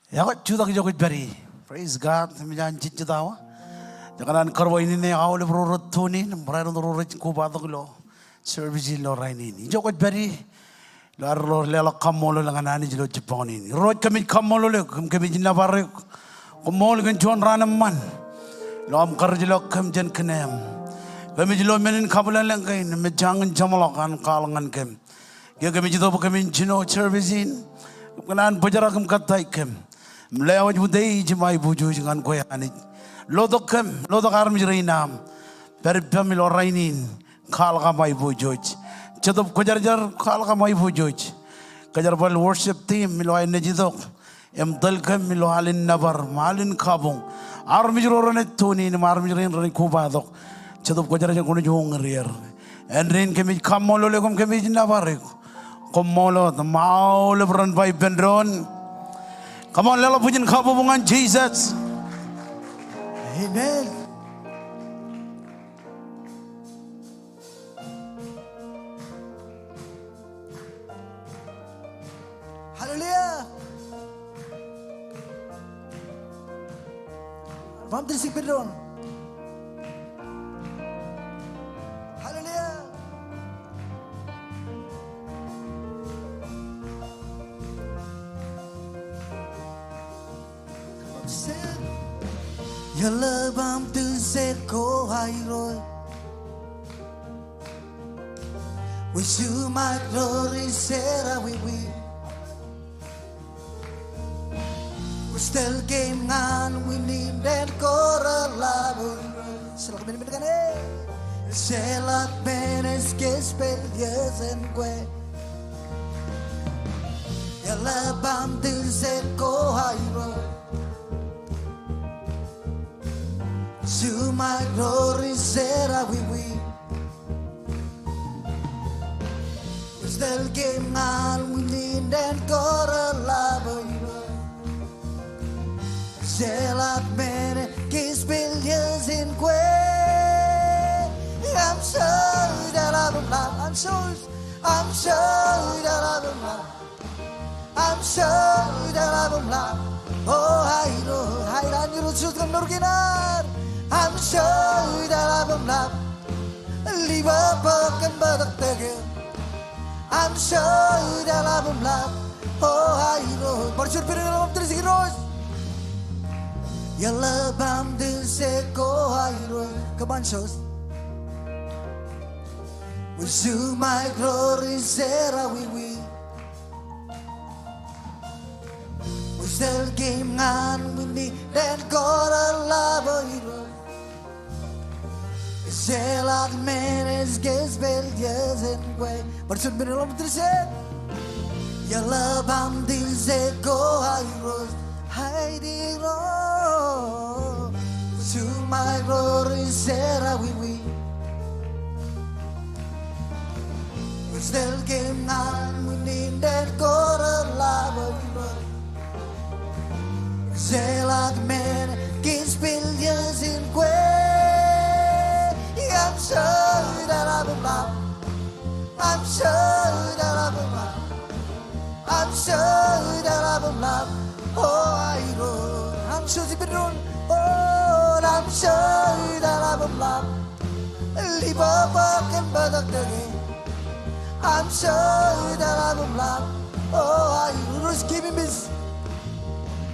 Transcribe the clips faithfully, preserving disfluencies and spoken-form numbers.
Ekwe, jutak ijo kwōj pād ie. Praise God. Im ij an jejjet awa. Ij kōṇaan kar bwe in eo aolep ro rej tune in, im barāinwōt ro rej kobatok ilo service in ilo rainin. Ijo kwōj pād ie. Ilo ad ro leḷọk kaṃṃoolol ñan Anij ilo jibboñōn in. Irooj, kōmij kaṃṃoolol eok, im kōmij nōbar eok. Koṃṃool kōn juon raan eṃṃan. Ilo aṃ karuj ḷọk kōm jān kōneem. Kōmij lo men in kabwilōñlōñ kein, im ejjañin jeṃḷọk an kwaḷọk ñan kōm. Ke kōmij itok bwe kōmin jino service in, kōm kōṇaan bōjrak im kōttāik kōm. Im lewōj utiej im aiboojoj ñan kwe Anij. Lotok kōm, lotok armej rein aṃ. Pād ippaṃ ilo rainin, kwaḷọk aṃ aiboojoj. Jetōb Kwōjarjar, kwaḷọk aṃ aiboojoj. Kōjerbal worship team ilo aer naaj itok im tōl kōm ilo alen nōbar im alen kabuñ. Armej ro renaaj tune in im armej rein renaaj kobatok. Jetōb Kwōjarjar kwōnaaj uñūr er. Āindein kōmij kaṃṃoolol eok im kōmij nōbar eok. Koṃṃool wōt im aolep ren ba ippān doon. Come on, leḷọk bwijin kabbokbok ñan Jisōs. Amen. Hallelujah. Baptist ippān doon. Hallelujah. Eḷap aṃ tūsed ko Irooj. Wūj juṃaik ro ri serā wiwi. Wūj tōl kein ñan wūnin dān ko reḷap. Jeḷak men, men kaṇe. Jeḷak men ej kōjparok jān kwe. Eḷap aṃ tūsed ko Irooj. Juṃaik ro ri serā wiwi. Wūj tōl kein ñan wūnin dān ko reḷap. Jeḷak men ej kōjparok jān kwe. Aṃ juon eḷap im ḷap. Aṃ juon, aṃ juon eḷap im ḷap. Aṃ juon eḷap im ḷap. O Irooj, Irooj, Irooj, juon kōn mour kein ad. Aṃ juon eḷap im ḷap. Libabōk kōn bōtōktōk eō. Aṃ juon eḷap im ḷap. O Irooj. Bar juon pād ilo ṃōk tūsed, Irooj. Eḷap aṃ tūsed ko Irooj. Come on, church. Wūj juṃaik ro ri serā wiwi. Wūj tōl kein ñan wūnin dān ko reḷap, O Irooj. Jeḷak men ej kōjparok jān kwe. Bar juon pād ilo ṃōk tūsed. Eḷap aṃ tūsed ko Irooj. Aet Irooj. Juṃaik ro ri serā wiwi. Wūj tōl kein ñan wūnin dān ko reḷap, O Irooj. Jeḷak men ej kōjparok jān kwe. Aṃ juon eḷap im ḷap. Aṃ juon eḷap im ḷap. Aṃ juon eḷap im ḷap. O Irooj. Aṃ juon ippān doon. O, aṃ juon eḷap im ḷap. Libabōk kōn bōtōktōk eō. Aṃ juon eḷap im ḷap. O Irooj, keememej.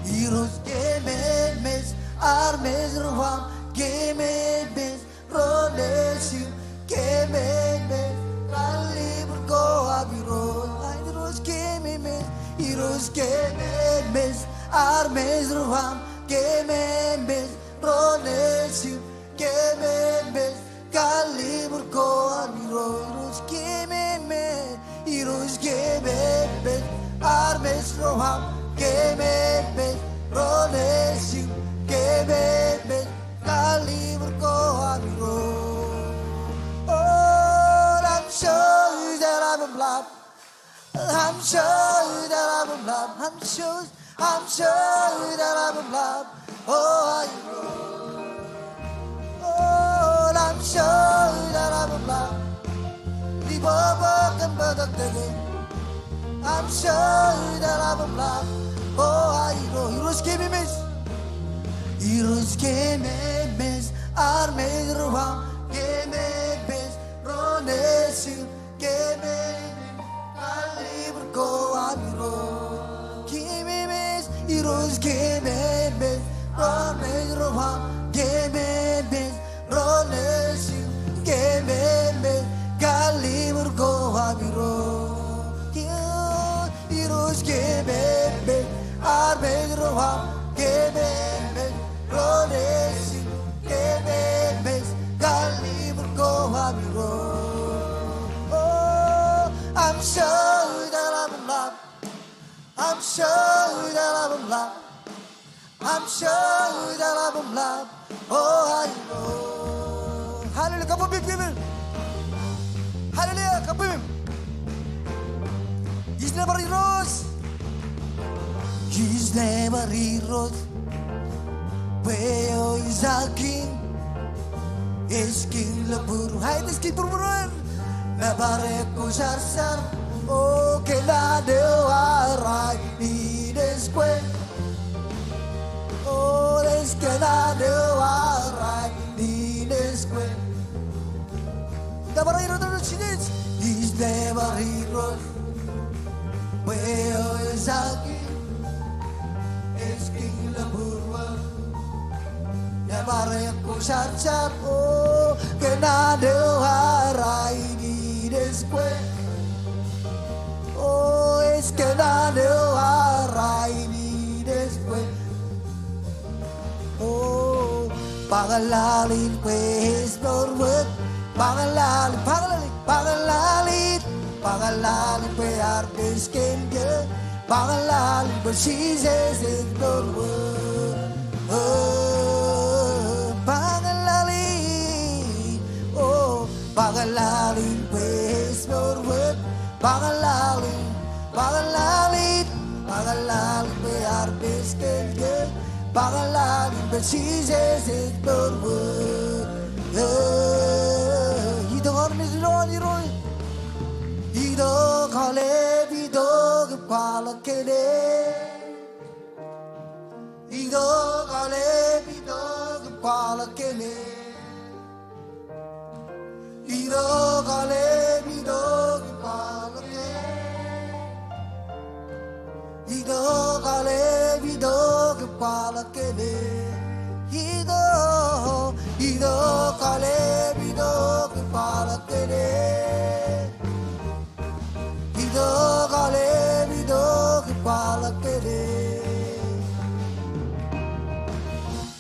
Irooj keememej. Armej ro aṃ keememej. Ro nejūṃ keememej. Kalliṃur ko aṃ Irooj. Irooj keememej. Irooj keememej. Armej ro aṃ keememej. Ro nejūṃ keememej. Kalliṃur ko aṃ Irooj. Irooj keememej. Irooj keememej. Armej ro aṃ keememej. Ro nejūṃ keememej. Kalliṃur ko aṃ Irooj. O, aṃ juon eḷap im ḷap. Aṃ juon eḷap im ḷap. Aṃ juon, aṃ juon eḷap im ḷap. O Irooj. O, aṃ juon eḷap im ḷap. Libabōk kōn bōtōktōk eō. Aṃ juon eḷap im ḷap. O Irooj, Kememej. Irooj kememej, armej ro aṃ kememej, ro nejiṃ kememej, kalliṃur ko ami ro. Kememej, Irooj kememej, armej ro aṃ kememej, ro nejiṃ kememej, kalliṃur ko ami ro. Irooj kememej, armej ro aṃ kememej, ro nejiṃ kememej, kalliṃur ko ami ro. O, aṃ jeḷā ḷap im ḷap. Aṃ jeḷā ḷap im ḷap. Aṃ jeḷā ḷap im ḷap. O, aio. Hallelujah, kabbokbok im. Hallelujah, kabbokbok im. Ij nebar Irooj. Ij nebar Irooj. Bwe eo ej Kiiñ. Ej Kiiñ ilo būruon. Ej Kiiñ būruon. Mebar ekwe jarjar. O kōṇaan eo aō rainin ej kwe. O ej kōṇaan eo aō rainin ej kwe. Nebar Irooj, Irooj Jisōs. Ij nebar Irooj. Bwe eo ej Kiiñ. Ej Kiiñ ilo būruon. Mebar ekwe jarjar. O kōṇaan eo aō rainin ej kwe. O ej kōṇaan eo aō rainin ej kwe. O, ba kōḷḷāḷin bwe ej mour wōt. Ba kōḷḷāḷin, ba kōḷḷāḷin, ba kōḷḷāḷin, ba kōḷḷāḷin bwe armej kōn eō. Ba kōḷḷāḷin bwe Jisōs ej mour wōt. O, ba kōḷḷāḷin, o, ba kōḷḷāḷin bwe ej mour wōt. Ba kōḷḷāḷin, ba kōḷḷāḷin, ba kōḷḷāḷin bwe armej kōn eō. Ba kōḷḷāḷin bwe Jisōs ej mour wōt. Itok armej ilo an Irooj. Itok aolep itok im kwaḷọk kōn e. Itok aolep itok im kwaḷọk kōn e. Itok aolep itok im kwaḷọk kōn e. Itok aolep itok im kwaḷọk kōn e. Itok, itok aolep itok im kwaḷọk kōn e. Itok aolep itok im kwaḷọk kōn e.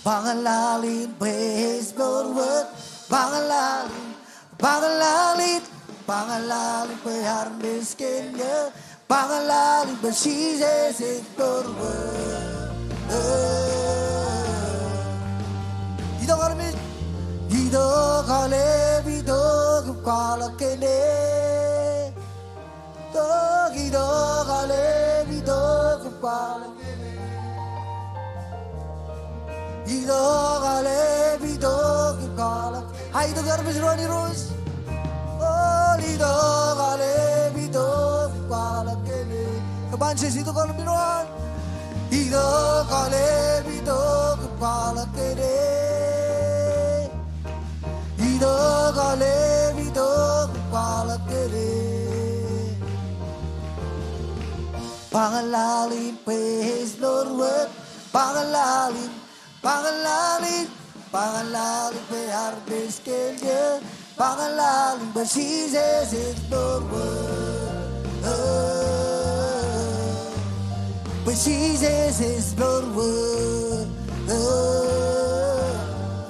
Ba kōḷḷāḷin bwe ej mour wōt. Ba kōḷḷāḷin, ba kōḷḷāḷin, ba kōḷḷāḷin bwe armej kōn eō. Ba kōḷḷāḷin bwe Jisōs ej mour wōt. Itok armej. Itok aolep itok im kwaḷọk kōn e. Itok, itok aolep itok im kwaḷọk kōn e. Itok aolep itok im kwaḷọk. Ak itok armej ilo an Irooj. O, itok aolep itok im kwaḷọk kōn e. Kōṃṃan Jisōs, itok aolep ilo an. Itok aolep itok im kwaḷọk kōn e. Itok aolep itok im kwaḷọk kōn e. Ba kōḷḷāḷin bwe ej mour wōt. Ba kōḷḷāḷin, ba kōḷḷāḷin, ba kōḷḷāḷin bwe armej kōn eō. Ba kōḷḷāḷin bwe Jisōs ej mour wōt. Bwe Jisōs ej mour wōt.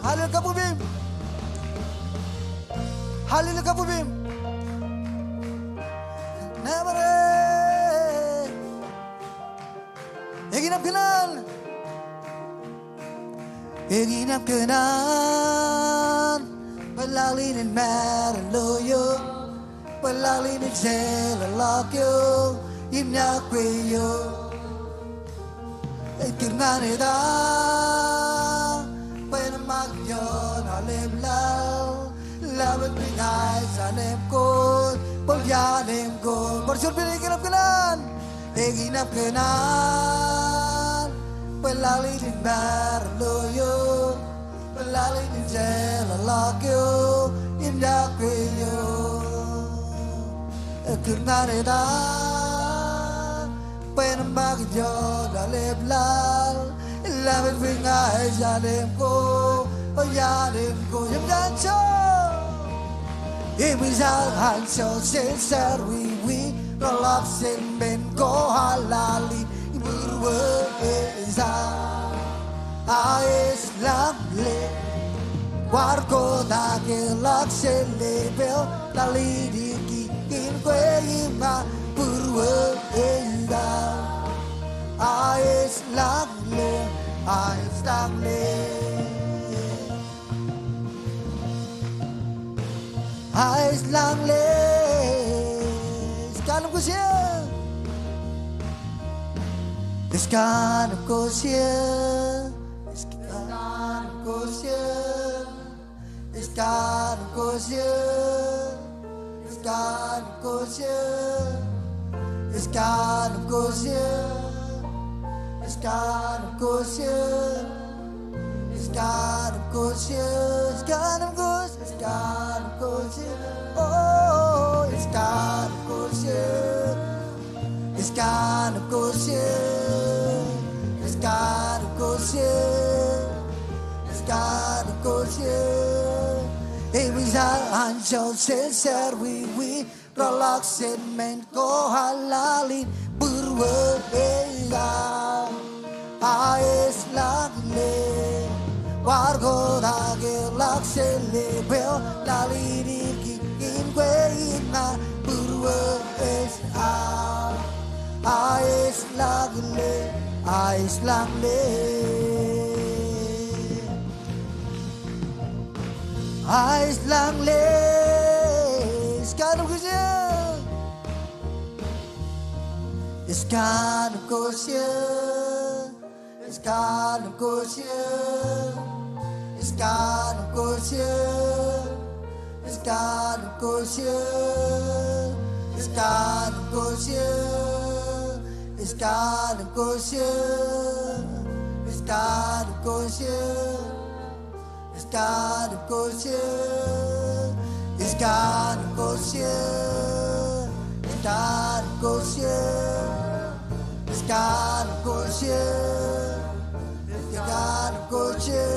Hallelujah, kabbokbok im. Hallelujah, kabbokbok im. Nabare. Eñin aṃ kōṇaan. Eñin aṃ kōṇaan. Bwe laḷ in en maroñ lo eok. Bwe laḷ in en jeḷāḷọk eok im iọkwe eok. Ej kōṇaan etaṃ bwe en ṃakūt ioon aolep laḷ. Ḷapḷọk Kraist aolep koṃ, bōk iaḷ im koṃ. Bar juon pād, eñin aṃ kōṇaan. Eñin aṃ kōṇaan. Bwe laḷ in maroñ lo eok, bwe laḷ in jeḷāḷọk eok im jab kwe eok. Kūr ñan etan, bwe en ṃakūt ilo laḷ eo laḷ, ḷap in bwe ña ej alem ko, ej alem ko im jān jo. Im ij anjọ jān serwiwi, reḷọk jān men ko a laḷ in būruō ej aō. A ej lañlōñ, kwaar kotak eḷọk jān lepeo, laḷ in ilkiki in kwe im ña būruō ej aō. A ej lañlōñ, a ej lañlōñ. A ej lañlōñ. Ej kanooj kōj eō. Ej kanooj kōj eō. Ej kanooj kōj eō. Ej kanooj kōj eō. Ej kanooj kōj eō. Ej kanooj kōj eō. Ej kanooj kōj eō. Ej kanooj kōj eō. Ej kanooj kōj, ej kanooj kōj eō. O, ej kanooj kōj eō. Ej kanooj kōj eō. Ej kanooj kōj eō. Ej kanooj kōj eō. Im ij anjọ jān serwiwi, reḷọk jān men ko a laḷ in būruō ej aō. A ej lañlōñ, kwaar kotak eḷọk jān lepeo, laḷ in ilkiki in kwe im ña būruō ej aō. A ej lañlōñ, a ej lañlōñ. A ej lañlōñ. Ej kanooj kōj eō. Ej kanooj kōj eō. Ej kanooj kōj eō. Ej kanooj kōj eō. Ej kanooj kōj eō. Ej kanooj kōj eō. Ej kanooj kōj eō. Ej kanooj kōj eō. Ej kanooj kōj eō, ej kanooj kōj eō, ej kanooj kōj eō, ej kanooj kōj eō, ej kanooj kōj eō.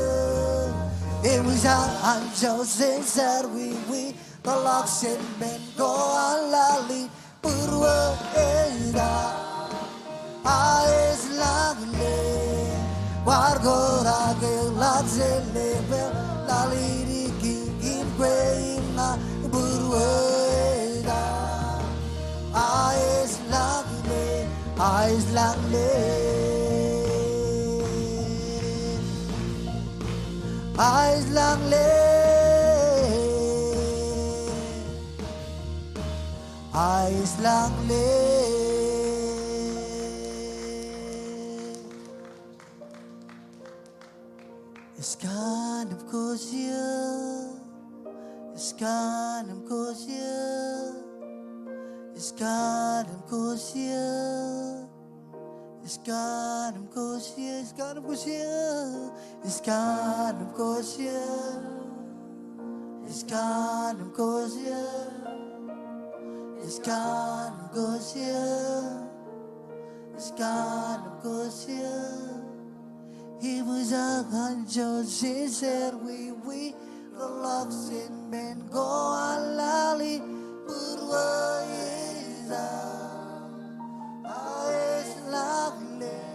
Im ij anjọ jān serwiwi, reḷọk jān men ko a laḷ in būruō ej aō. A ej lañlōñ, kwaar kotak eḷọk jān lepeo, laḷ in ilkiki in kwe im ña būruō ej aō. A ej lañlōñ, a ej lañlōñ. A ej lañlōñ. A ej lañlōñ. Ej kanooj kōj eō. Ej kanooj kōj eō. Ej kanooj kōj eō. Ej kanooj kōj eō, ej kanooj kōj eō, ej kanooj kōj eō. Ej kanooj kōj eō, ej kanooj kōj eō, ej kanooj kōj eō. Im ij anjọ jān serwiwi, reḷọk jān men ko a laḷ in būruō ej aō. A ej lañlōñ,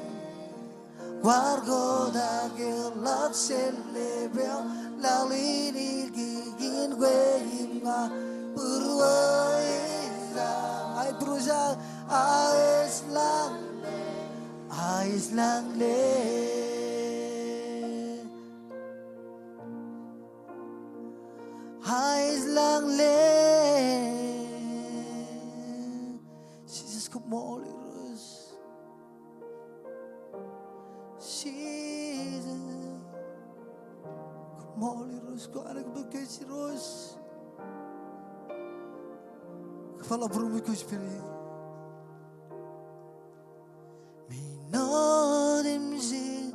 kwaar kotak eḷọk jān lepeo, laḷ in ilkiki in kwe im ña būruō ej aō. Ij būruō ej aō. A ej lañlōñ. A ej lañlōñ. A ej lañlōñ. Jisōs, koṃṃool Irooj. Jisōs, koṃṃool Irooj. Kwōn kōjro Irooj. Kōpeḷḷọk būruōm kōj pād ie. Im ij otemjej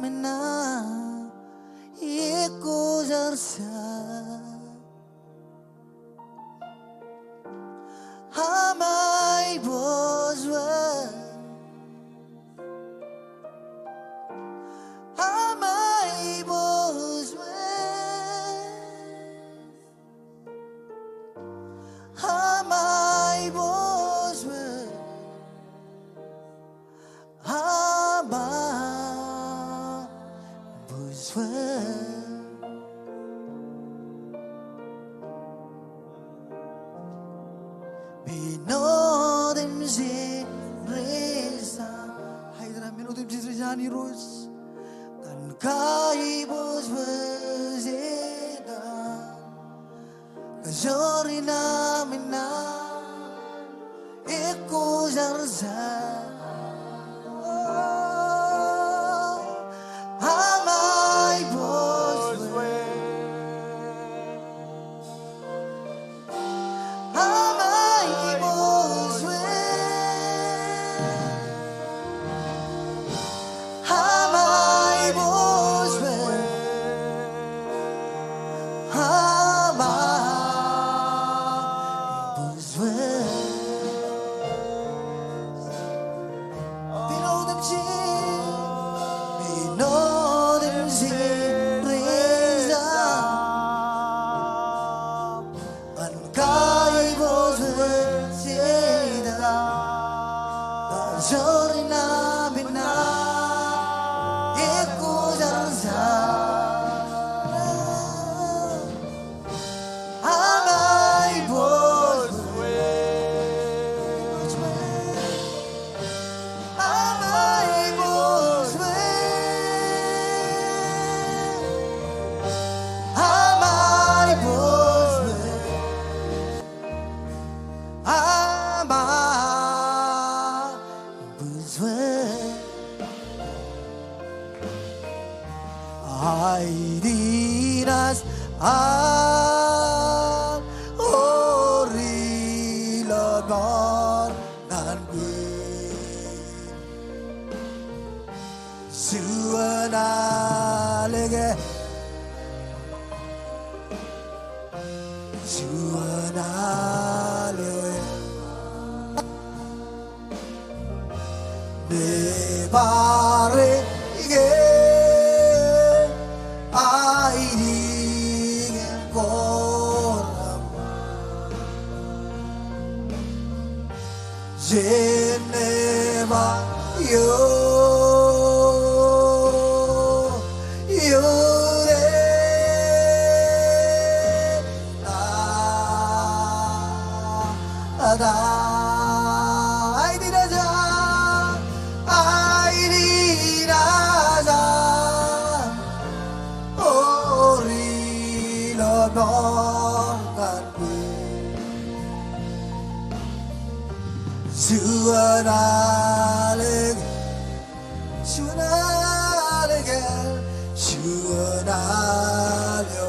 na ekwe jar sa. Ama ibos wōt. Ama ibos wōt. Ama ibos wōt. Ama ibos wōt. Āinwōt im jen ri sa. Āinwōt im jen ri sa Irooj. Kōn ke ibos wōt ej Kajjoor in aṃ naan ekwe jar sa. Ama ibos wōt. Ama ibos wōt. Ama ibos wōt. Ama ibos wōt. Āinwōt im jen, āinwōt im jen ri sa. Kōn ke ibos wōt ej Kajjoor in aṃ naan ekwe jar sa. Ama ibos wōt. Ama ibos wōt. Ama ibos wōt. Ama ibos wōt. Aet in ej an ori ilo bar ñan kwe. Juon aleke. Juon aleke. Nebar eñin, aet in eñin koram. Jen nebar eo, eo de. Aet in ej an, aet in ej an ori ilo bar ñan kwe. Juon aleke. Juon aleke, juon aleke.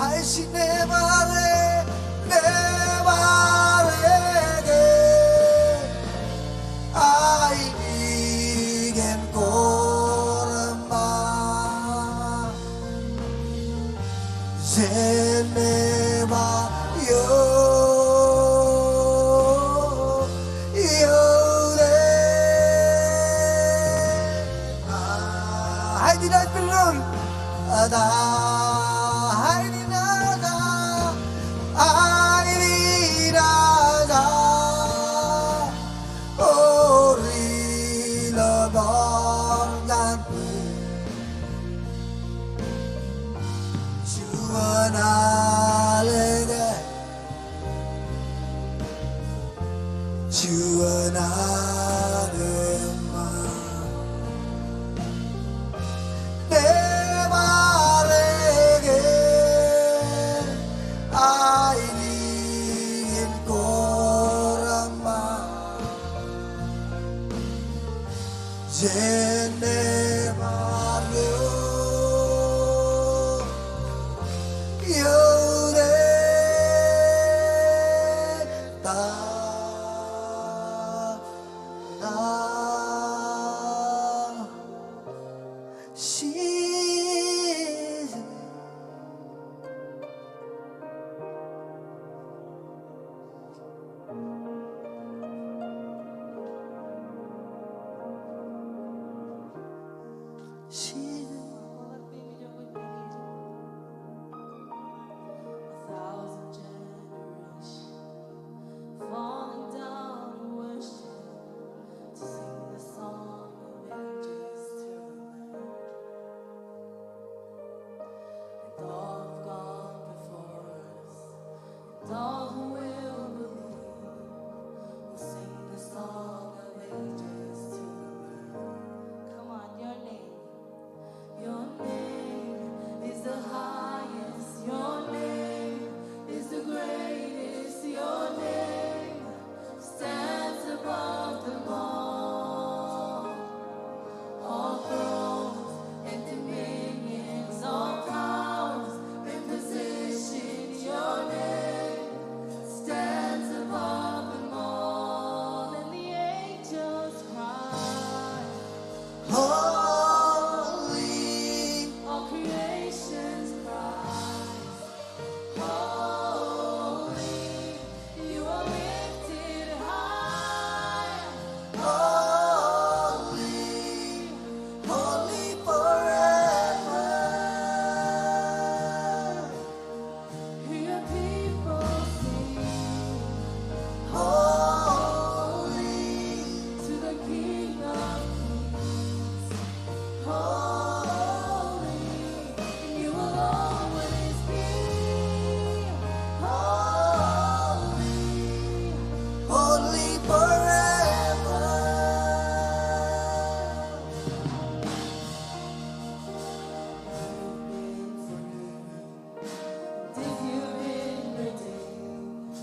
Aet in nebar e, nebar eñin, aet in eñin koram. Jen nebar eo, eo de. Aet in ej an, aet in ej an, aet in ej an ori ilo bar ñan kwe. Juon aleke, juon aleke. Nebar e Jesus. Jesus. A thousand generations falling down in worship to sing the song of ages to the Lamb. And all who've gone before us, and all who will believe, will sing the song of ages to the Lamb. Come on, your name. Your name is the highest. Your name is the greatest. Your name stands above them all. All thrones and dominions, all powers and positions, your name stands above them all. And the angels cry, holy. All creation's cries, holy. You are lifted high. Holy, holy forever. Your people sing, holy to the King of Kings. Holy, you will always be holy, holy forever. You've been forgiven. And if you've been redeemed,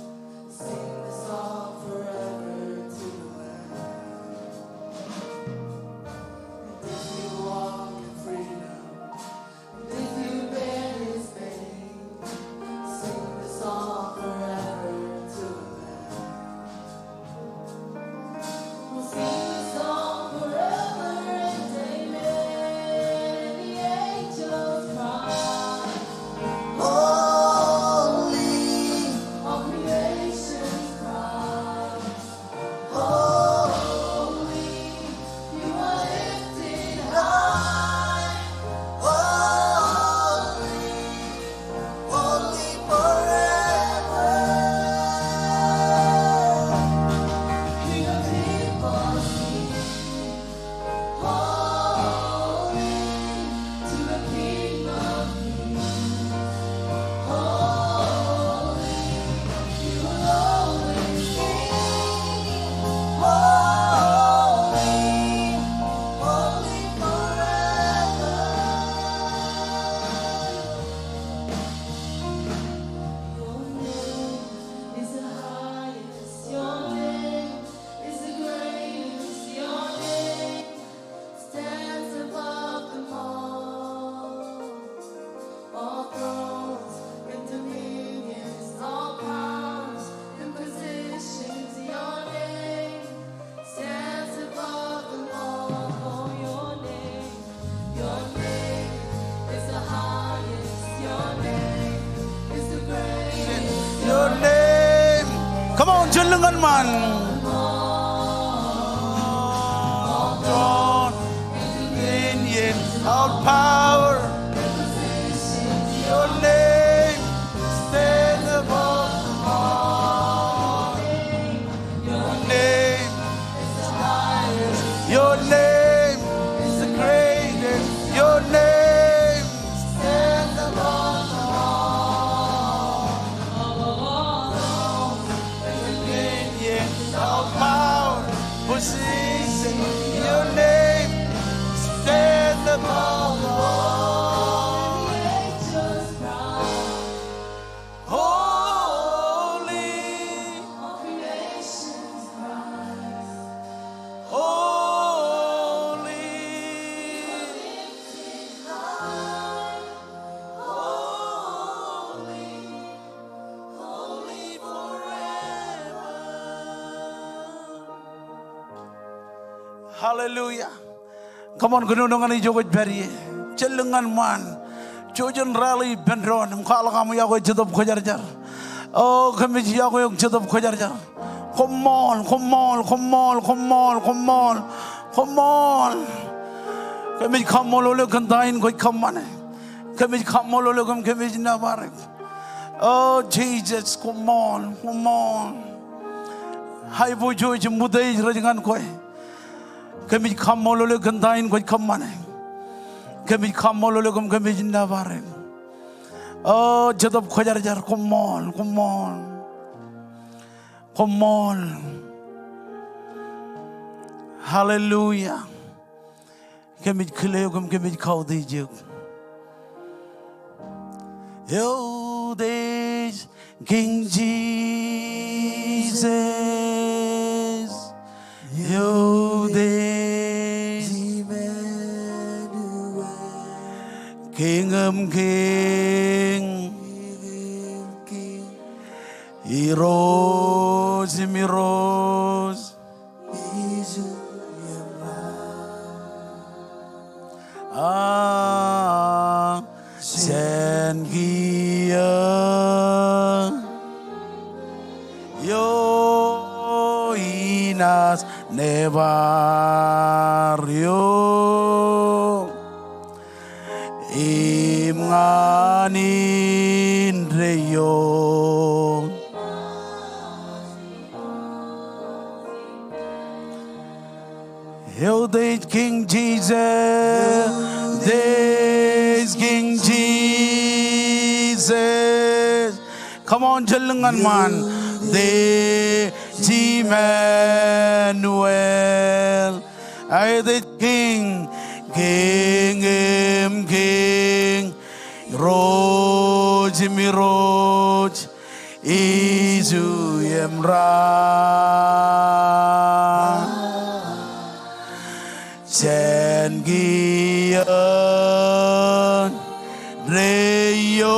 sing the song forever to the Lamb. And if you walk in freedom, and if you bear his name, sing the song forever to the Lamb. We'll sing the song forever and amen. And the angels cry, holy. All creation cries, holy. You are lifted high. Holy, holy forever. Your people sing, holy to the King of Kings. Holy, you will always be holy, holy forever. Your name is the highest. Your name is the greatest. Your name stands above them all. All thrones and dominions, all powers and positions, your name stands above them all. Oh, your name, your name is the highest. Your name is the greatest. Your name. Come on, jellōñ ñan ṃaan. All throne, dominion, all power. Your name stands above them all. Your name is the highest. Your name is the greatest. Your name stands above them all. All dominion, all power, position, your name stands above all. Holy. All creation cries, holy. Holy, holy forever. Hallelujah. Come on, kōnono ñan ijo kwōj pād ie. Jelōñ ñan ṃaan. Jouj im rally ippān doon im kwaḷọk aṃ iọkwe Jetōb Kwōjarjar. O, kōmij iọkwe eok Jetōb Kwōjarjar. Koṃṃool, koṃṃool, koṃṃool, koṃṃool, koṃṃool, koṃṃool. Kōmij kaṃṃoolol eok kōn ta in kwōj kōṃṃane. Kōmij kaṃṃoolol eok im kōmij nōbar eok. O Jisōs, koṃṃool, koṃṃool. Aiboojoj im utiej rej ñan kwe. Kōmij kaṃṃoolol eok kōn ta in kwōj kōṃṃane. Kōmij kaṃṃoolol eok im kōmij nōbar eok. O Jetōb Kwōjarjar, koṃṃool, koṃṃool. Koṃṃool. Hallelujah. Kōmij kile eok im kōmij kautiej eok. Eutiej Kiiñ Jisōs. Eutiej. Kiiñ im kiiñ. Irooj im irooj. A, jān kiiō eo inaaj nebar eok. Im ñan indeeo. Eutiej Kiiñ Jisōs. Eutiej Kiiñ Jisōs. Come on, jelōñ ñan ṃaan. Eutiej Imanuel. Eutiej Kiiñ, kiiñ im kiiñ, irooj im irooj, ijo im ra. Jān kiiō indeeo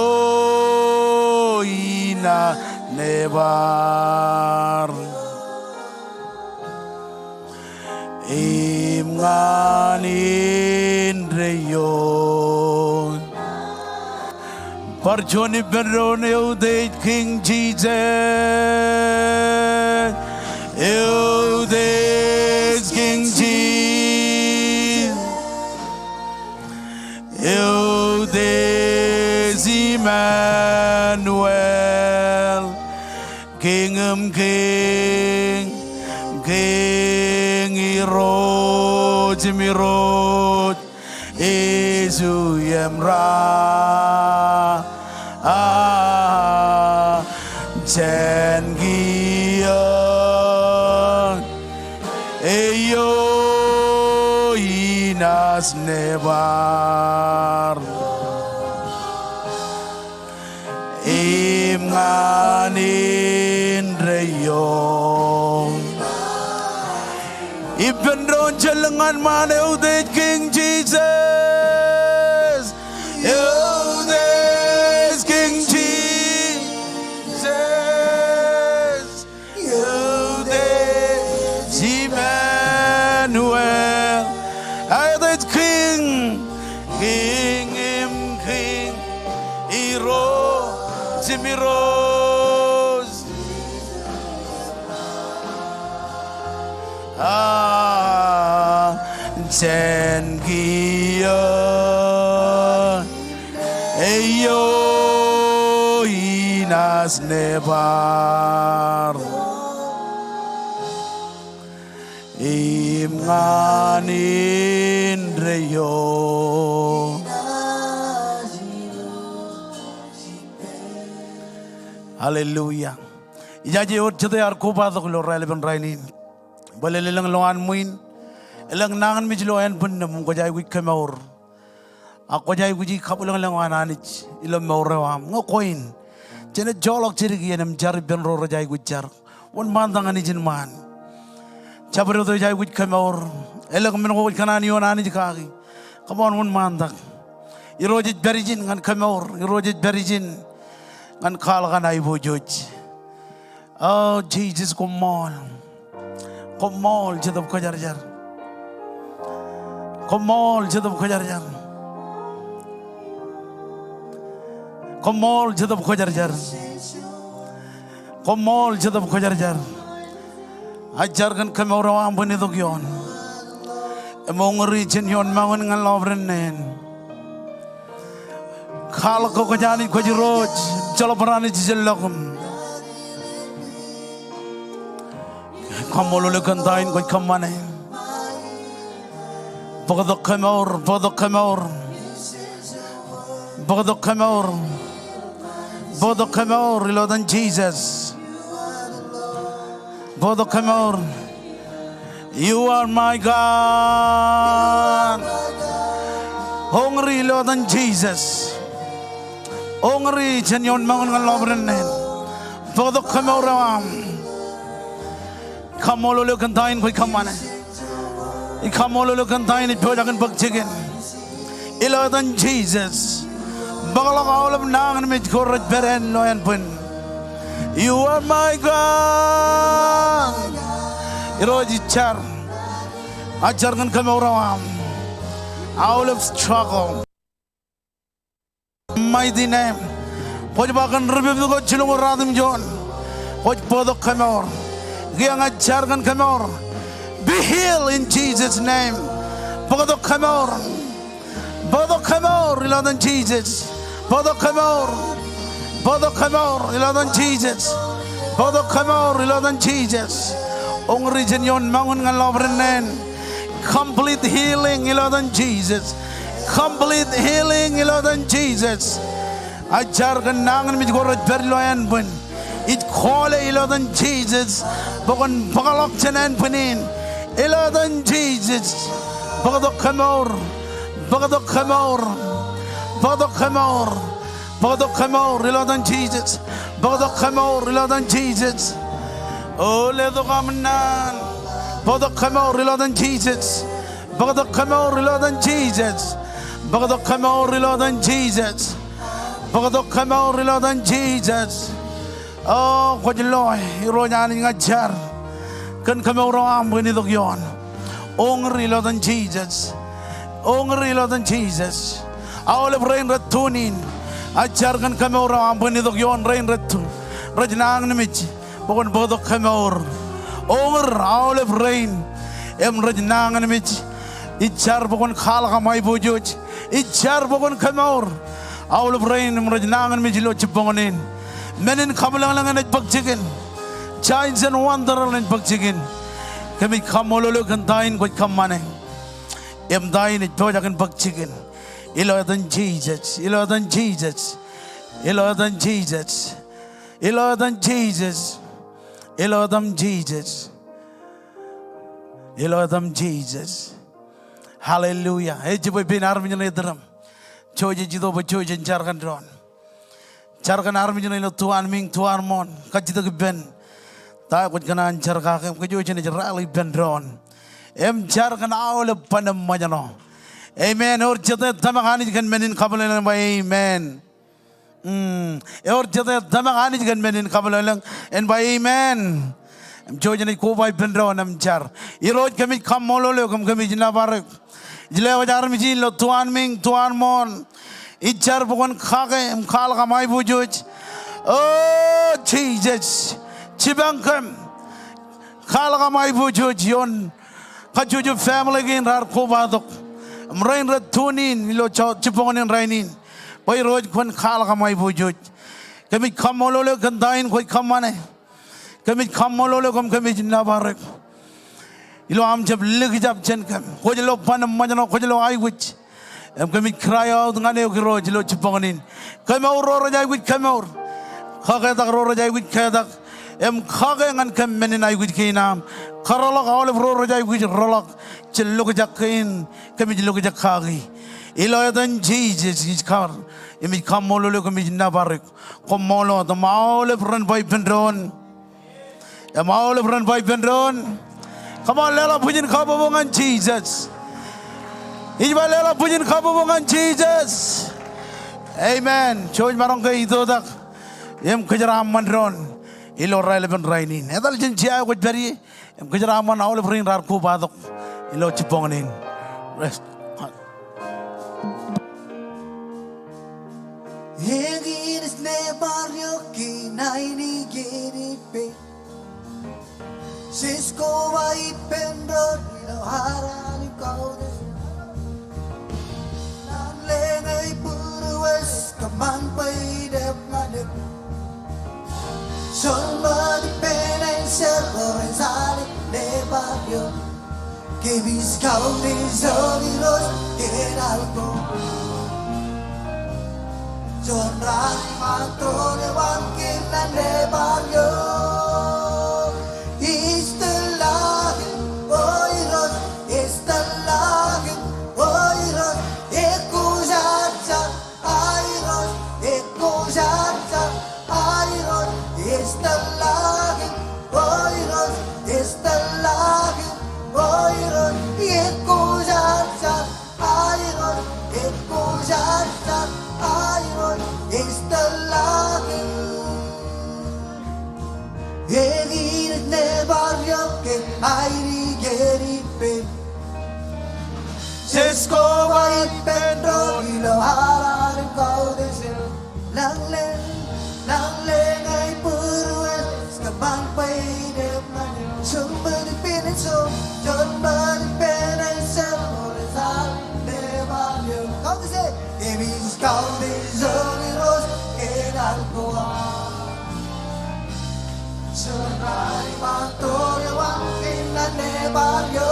inaaj nebar. Im ñan indeeo. Bar juon ippān doon, eutiej Kiiñ Jisōs. Eutiej Kiiñ Jisōs. Eutiej Imanuel. Kiiñ im kiiñ, kiiñ, irooj im irooj, ijo im ra. A, jān kiiō eo inaaj nebar. Im ñan indeeo. Ippān doon, jelōñ ñan ṃaan, eutiej Kiiñ Jisōs. Eutiej Kiiñ Jisōs. Eutiej Imanuel. Eutiej Kiiñ, kiiñ im kiiñ, irooj im irooj. A, jān kiiō eo inaaj nebar. Im ñan indeeo. Hallelujah. Ijaje wōt jete ear kobatok ilo raelepen rainin. Bōlen elōñ lowaan ṃwiin, elōñ nañinmej ilo ānbwinnūṃ im kwōj aikuj kōmour. Ak kwōj aikuji kabwilōñlōñ an Anij ilo mour eo aṃ. Ñe kwe in, jenaaj joḷọk jidik iien im jar ippān ro rej aikuj jar. Wōnṃaantak ñan ijin ṃaan. Jabdewōt eo ej aikuj kōmour. Elōñ men ko kwōj kōṇaan ioon Anij kaki. Come on, wōnṃaantak. Irooj ej pād ijin ñan kōmour. Irooj ej pād ijin ñan kwaḷọk an aiboojoj. O Jisōs, koṃṃool. Koṃṃool Jetōb Kwōjarjar. Koṃṃool Jetōb Kwōjarjar. Koṃṃool Jetōb Kwōjarjar. Koṃṃool Jetōb Kwōjarjar. Ij jar kōn kemour eo aṃ bwe en itok ioon im oñri jān ioon mour in ñan lọpiden neen. Kwaḷọk ke kwōj Anij, kwōj Irooj, joḷọk barāinwōt ijellọkūṃ. Kaṃṃoolol eok kōn ta in kwōj kōṃṃane. Bōktok kemour, bōktok kemour. Bōktok kemour. Bōktok kemour ilo etan Jisōs. Bōktok kemour. You are my God. Oñri ilo etan Jisōs. Oñri jān ioon mour in ñan lọpiden neen. Bōktok kemour eo aṃ. Kaṃṃoolol eok kōn ta in kwōj kōṃṃane. Ij kaṃṃoolol eok kōn ta in ej pojak in bōk jikin. Ilo etan Jisōs. Bōkḷọk aolep nañinmej ko rej pād āinwōt ānbwin. You are my God. Irooj, ij jar. Ij jar kōn kemour eo aṃ. Aolep struggle. Mighty name. Kwōj ba kōn ripepit ko jilñuul ruatimjuon. Kwōj bōktok kemour. Kiiō ña ij jar kōn kemour. Be healed in Jesus' name. Bōktok kemour. Bōktok kemour ilo etan Jisōs. Bōktok kemour. Bōktok kemour ilo etan Jisōs. Bōktok kemour ilo etan Jisōs. Oñri jān ioon mour in ñan lọpiden neen. Complete healing ilo etan Jisōs. Complete healing ilo etan Jisōs. Ij jar kōn nañinmej ko rej pād ilo ānbwin. Ij kọọle ilo etan Jisōs bwe kwōn bōkḷọk jān ānbwin in. Ilo etan Jisōs. Bōktok kemour. Bōktok kemour. Bōktok kemour. Bōktok kemour ilo etan Jisōs. Bōktok kemour ilo etan Jisōs. O letok aṃ naan. Bōktok kemour ilo etan Jisōs. Bōktok kemour ilo etan Jisōs. Bōktok kemour ilo etan Jisōs. Bōktok kemour ilo etan Jisōs. O kwōj loe, Irooj Anij, ña ij jar kōn kemour eo aṃ bwe en itok ioon. Oñri ilo etan Jisōs. Oñri ilo etan Jisōs. Aolep rein rej tune in. Ij jar kōn kemour eo aṃ bwe en itok ioon rein rej tu-, rej nañinmej bwe kwōn bōktok kemour. Oñri aolep rein im rej nañinmej. Ij jar bwe kwōn kwaḷọk aṃ aiboojoj. Ij jar bwe kwōn kemour aolep rein im rej nañinmej ilo jibboñōn in. Men in kabwilōñlōñ enaaj bōk jikin. Signs and wonder enaaj bōk jikin. Kōmij kaṃṃoolol eok kōn ta in kwōj kōṃṃane im ta in ej pojak in bōk jikin. Ilo etan Jisōs, ilo etan Jisōs, ilo etan Jisōs, ilo etan Jisōs, ilo etan Jisōs, ilo etan Jisōs. Hallelujah. Ej jibwe pein armej ṇe itōrōṃ. Jouj ej itok bwe jouj jen jar kōn doon. Jar kōn armej ṇe ilo tuanmiiñ, tuanmooṇ, kajjitōk ippān ta eo kwōj kōṇaan jar kake im kōj wōj jenaaj rally ippān doon im jar kōn aolep ban im ṃōjṇọ. Amen. Ewōr jete tōmak Anij kōn men in kabwilōñlōñ en ba amen. Mm. Ewōr jete tōmak Anij kōn men in kabwilōñlōñ en ba amen. Im jouj jenaaj koba ippān doon im jar. Irooj, kōmij kaṃṃoolol eok im kōmij nōbar eok. Ij lewōj armej in ilo tuanmiiñ, tuanmooṇ. Ij jar bwe kwōn kake im kwaḷọk aṃ aiboojoj. O Jisōs, jipañ kōm. Kwaḷọk aṃ aiboojoj ioon kajjojo family kein raar kobatok im rein rej tune in ilo jibboñōn in rainin. Bwe Irooj kwōn kwaḷọk aṃ aiboojoj. Kōmij kaṃṃoolol eok kōn ta in kwōj kōṃṃane. Kōmij kaṃṃoolol eok im kōmij nōbar eok ilo aṃ jab likjab jān kōm. Kwōj lo ban im ṃōjṇọ, kwōj lo aikuj. Im kōmij cry out ñan eok Irooj ilo jibboñōn in. Kemour ro rej aikuj kemour. Kaketak ro rej aikuj ketak. Im kake ñan kōm men in aikuj kein aṃ. Kōrọọlḷọk aolep ro rej aikuj rọọlḷọk jān lokjak kein kōmij lokjak kaki. Ilo etan Jisōs ij kar im ij kaṃṃoolol eok im ij nōbar eok. Koṃṃool wōt. Im aolep ren ba ippān doon. Im aolep ren ba ippān doon. Come on, leḷọk bwijin kabbokbok ñan Jisōs. Ij ba leḷọk bwijin kabbokbok ñan Jisōs. Amen. Jouj maroñ ke itoitak im kōjeraaṃṃan doon ilo raelepen rainin. Etal jān jea eo kwōj pād ie. Im kōjeraaṃṃan aolep rein raar kobatok ilo jibboñōn in. Rest. Ekwe kedi pād. Jesko ba ippān doon ilo aran in Kaū. Lañ leñe būruōs kōṃṃan bwe idep ñan eok. Juon bōd ippān ejjeḷọk ren sale ḷe bar eo. Kōmij kautiej eok Irooj kōn aḷ ko. Juon raan iṃaat doon eo aṃ kōnnaan ḷe bar eo. Ij tōllọke, O Irooj, ij tōllọke, O Irooj, ekkujarjar, a Irooj, ekkujarjar, a Irooj, ij tōllọke, O Irooj, ij tōllọke, O Irooj, ekkujarjar, a Irooj, ekkujarjar, a Irooj, ij tōllọke. Eñin ej ḷe bar eo kōn aini kedi pād. Jesko ba ippān doon ilo aran in Kaū. Lañ leñe, lañ leñe būruōs kōṃṃan bwe idep ñan eok. Juon bōd ippān ejjeḷọk, juon bōd ippān ejjeḷọk ren sale ḷe bar eo. Kautiej, kōmij kautiej eok Irooj kōn aḷ ko aṃ. Juon raan iṃaat doon eo aṃ kōnnaan ḷe bar eo.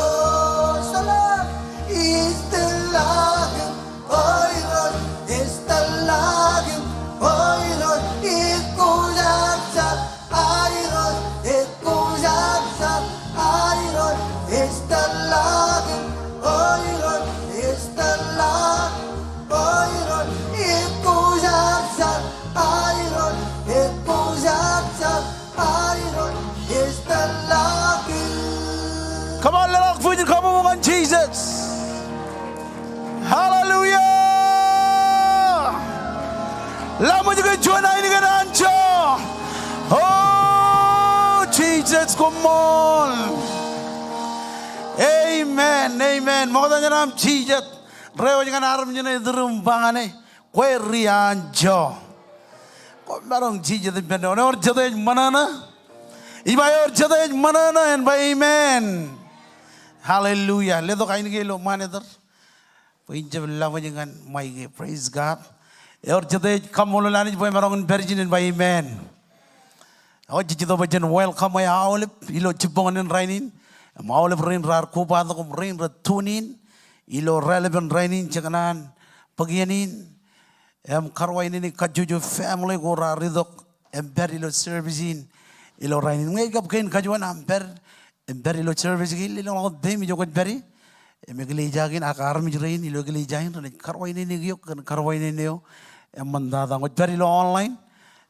Ij tōllọke, O Irooj, ij tōllọke, O Irooj, ekkujarjar, a Irooj, ekkujarjar, a Irooj, ij tōllọke, O Irooj, ij tōllọke, O Irooj, ekkujarjar, a Irooj, ekkujarjar, a Irooj, ij tōllọke. Come on, leḷọk bwijin kabbokbok ñan Jisōs. Hallelujah! Laṃōj ke juon ainikien anjọ. O Jisōs, koṃṃool. Amen, amen. Ṃokta jān aṃ jijet. Rewōj ñan armej ṇe iturūṃ ba ñan e, kwe ri anjọ. Koṃ maroñ jijet ippān doon. Ewōr jete ej ṃōṇōṇō? Ij ba ewōr jete ej ṃōṇōṇō en ba amen. Hallelujah. Letok ainikien ilo ṃanit er bwe in jab laṃōj ñan mike e. Praise God. Ewōr jete ej kaṃṃoolol Anij bwe emaroñ in pād ijin en ba amen. Eo jej itok bwe jen welcome e aolep ilo jibboñōn in rainin. Im aolep rein raar kobatok im rein rej tune in ilo raelepen rainin, jekōṇaan bōk iien in. Im karuwainene kajjojo family ko raar itok im pād ilo service in ilo rainin. Ñe ej kab kein kajuon aṃ pād im pād ilo service kein, lelōñḷọk wōt peiṃ ijo kwōj pād ie. Im eklejia kein ak armej rein ilo eklejia in renaaj karuwainene eok kōn karuwainene eo eṃṃantata. Ñe kwōj pād ilo online,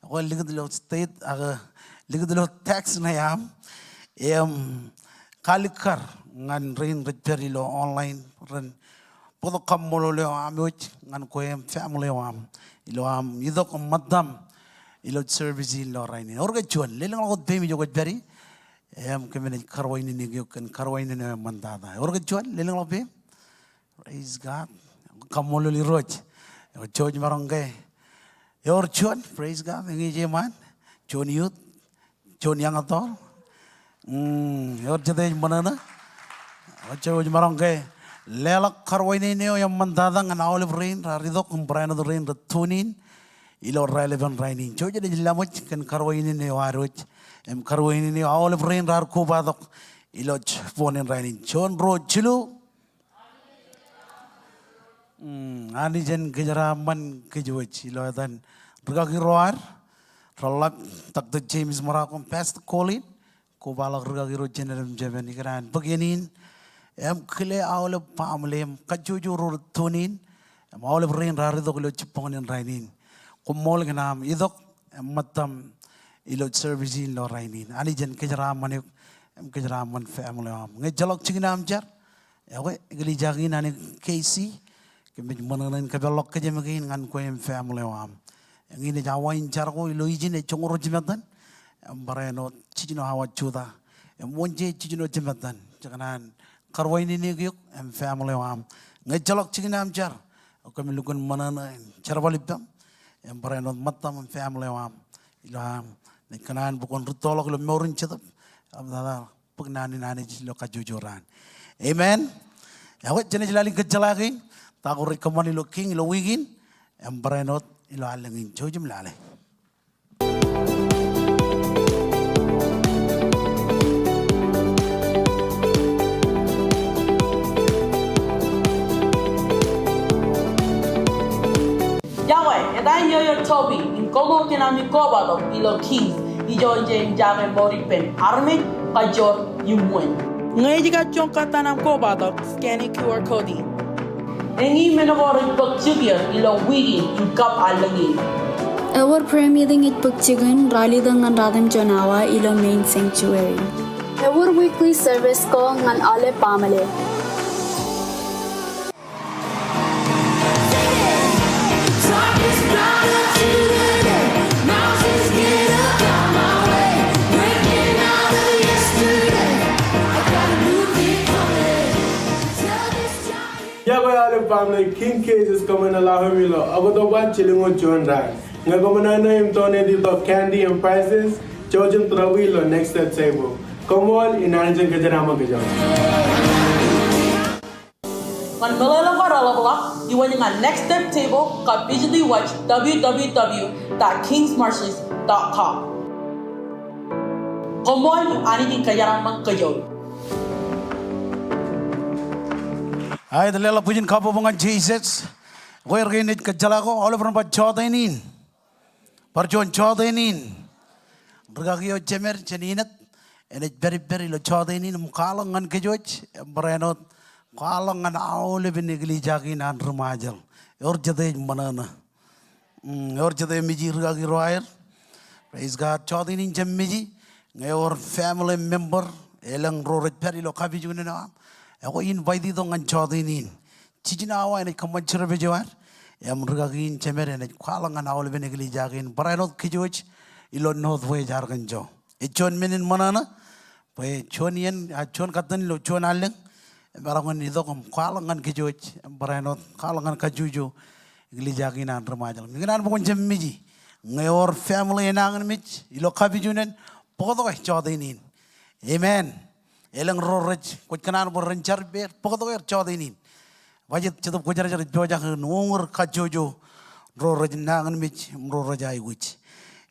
ekwe likūt ilo state ak likūt ilo text ṇe aṃ im kalikkar ñan rein rej pād ilo online ren bōktok kaṃṃoolol eo aṃ wōj ñan kwe im family eo aṃ ilo aṃ itok im ṃōttaṃ ilo service in ilo rainin. Ewōr ke juon, lelōñḷọk wōt peiṃ ijo kwōj pād ie. Im kōm naaj karuwainene eok kōn karuwainene eo eṃṃantata. Ewōr ke juon, lelōñḷọk peiṃ. Praise God. Kaṃṃoolol Irooj. Ewōr jouj maroñ ke. Ewōr juon, praise God. Eñin ej eṃṃan. Juon youth. Juon young adult. Mm, ewōr jete ej ṃōṇōṇō. Ewōr jouj maroñ ke. Leḷọk karuwainene eo eṃṃantata ñan aolep rein raar itok im barāinwōt rein rej tune in ilo raelepen rainin. Jouj jej laṃōj kōn karuwainene eo ad wōj im karuwainene eo aolep rein raar kobatok ilo jibboñōn in rainin. Juon, ruo, jilu. Mm, Anij en kōjeraaṃṃan kōj wōj ilo etan rūkaki ro ad, reḷap, Doctor James Morocco im Pastor Colin, kobaḷọk rūkaki ro Janet im Jeven, ikōṇaan bōk iien in im kile aolep baaṃle im kajjojo ro rej tune in im aolep rein raar itok ilo jibboñōn in rainin. Koṃṃool kōn aṃ itok im ṃōttaṃ ilo service in ilo rainin. Anij en kōjeraaṃṃan eok im kōjeraaṃṃan family eo aṃ. Ñe ejjeḷọk jikin aṃ jar, ekwe, eklejia kein an K C, kōmij ṃōṇōṇō in kōpeḷḷọk kōjām kein ñan kwe im family eo aṃ. Eñin ej awa in jar ko ilo ijin ej joñoul ruo jimettan im barāinwōt jiljino awa jutak. Im Wednesday jiljino jimettan. Jekōṇaan karuwainene eok im family eo aṃ. Ñe ejjeḷọk jikin aṃ jar, kōmij lukkuun ṃōṇōṇō in jerbal ippaṃ im barāinwōt ṃōttaṃ im family eo aṃ ilo aṃ Ej kōṇaan bwe kwōn rūttoḷọk ilo mour in Jetōb im tata bōk naan in Anij ilo kajjojo raan. Amen. Ekwe, jenaaj lale in kōjjeḷā kein ta ko rej kōṃṃane ilo King ilo wiik in im barāinwōt ilo allōñ in. Jouj im lale. Yokwe, eta in Yoyo Toby in koṃṃool kōn ami kobatok ilo Kings ijo ej jañin mour ippān armej, kajoor im wōn. Ñe ej kajjoñ kōttan aṃ kobatok, scan e Q R code in. Eñin men ko rej bōk jikier ilo wiik in im kab allōñ in. Ewōr prayer meeting ej bōk jikin ralitōk ñan ratimjuon awa ilo main sanctuary. Ewōr weekly service ko ñan aolep baaṃle. Iọkwe aolep baaṃle, King K ej kōṃṃane lowaan ilo oktoba jilñuul juon raan. Ñe koṃ ṇa ṇe im toon eti tok candy im prizes, jouj im tūrọwiwi ilo next step table. Koṃṃool, in Anij en kōjeraaṃṃan kōj. Ñan meḷeḷe ko reḷapḷọk, iwōj ñan next step table kab ijin wōj W W W dot kings marshes dot com. Koṃṃool, Anij en kōjeraaṃṃan kōj. Aet, leḷọk bwijin kabbokbok ñan Jisōs. Kwe, erkein ej kōjjeḷā ko aolep ren bar jọteen in. Bar juon jọteen in. Rikaki eo jemed jān Enid enaaj pād ippād ilo jọteen in im kwaḷọk ñan kōj wōj im barāinwōt kwaḷọk ñan aolepen eklejia kein an ri Ṃajeḷ. Ewōr jete ej ṃōṇōṇō. Mm, ewōr jete emeji rikaki ro aer. Praise God. Jọteen in jab meji ñe ewōr family member elōñ ro rej pād ilo kapijuknen eo aṃ, ekwe invite tok ñan jọteen in. Jiljino awa enaaj kōṃṃan service eo ad im rikaki in jemed enaaj kwaḷọk ñan aolepen eklejia kein barāinwōt kōj wōj ilo Northwest Arkansas. Ej juon men in ṃōṇōṇō bwe juon iien, a, juon katten ilo juon allōñ, emaroñ in itok im kwaḷọk ñan kōj wōj im barāinwōt kwaḷọk ñan kajjojo eklejia kein an ri Ṃajeḷ. Im ikōṇaan bwe kwōn jab meji ñe ewōr family enañinmej ilo kapijuknen, bōktok e jọteen in. Amen. Elōñ ro rej kwōj kōṇaan bwe ren jar ippāer, bōktok er jọteen in. Bajjek Jetōb Kwōjarjar ej pojak in uñūr kajjojo ro rej nañinmej im ro rej aikuj.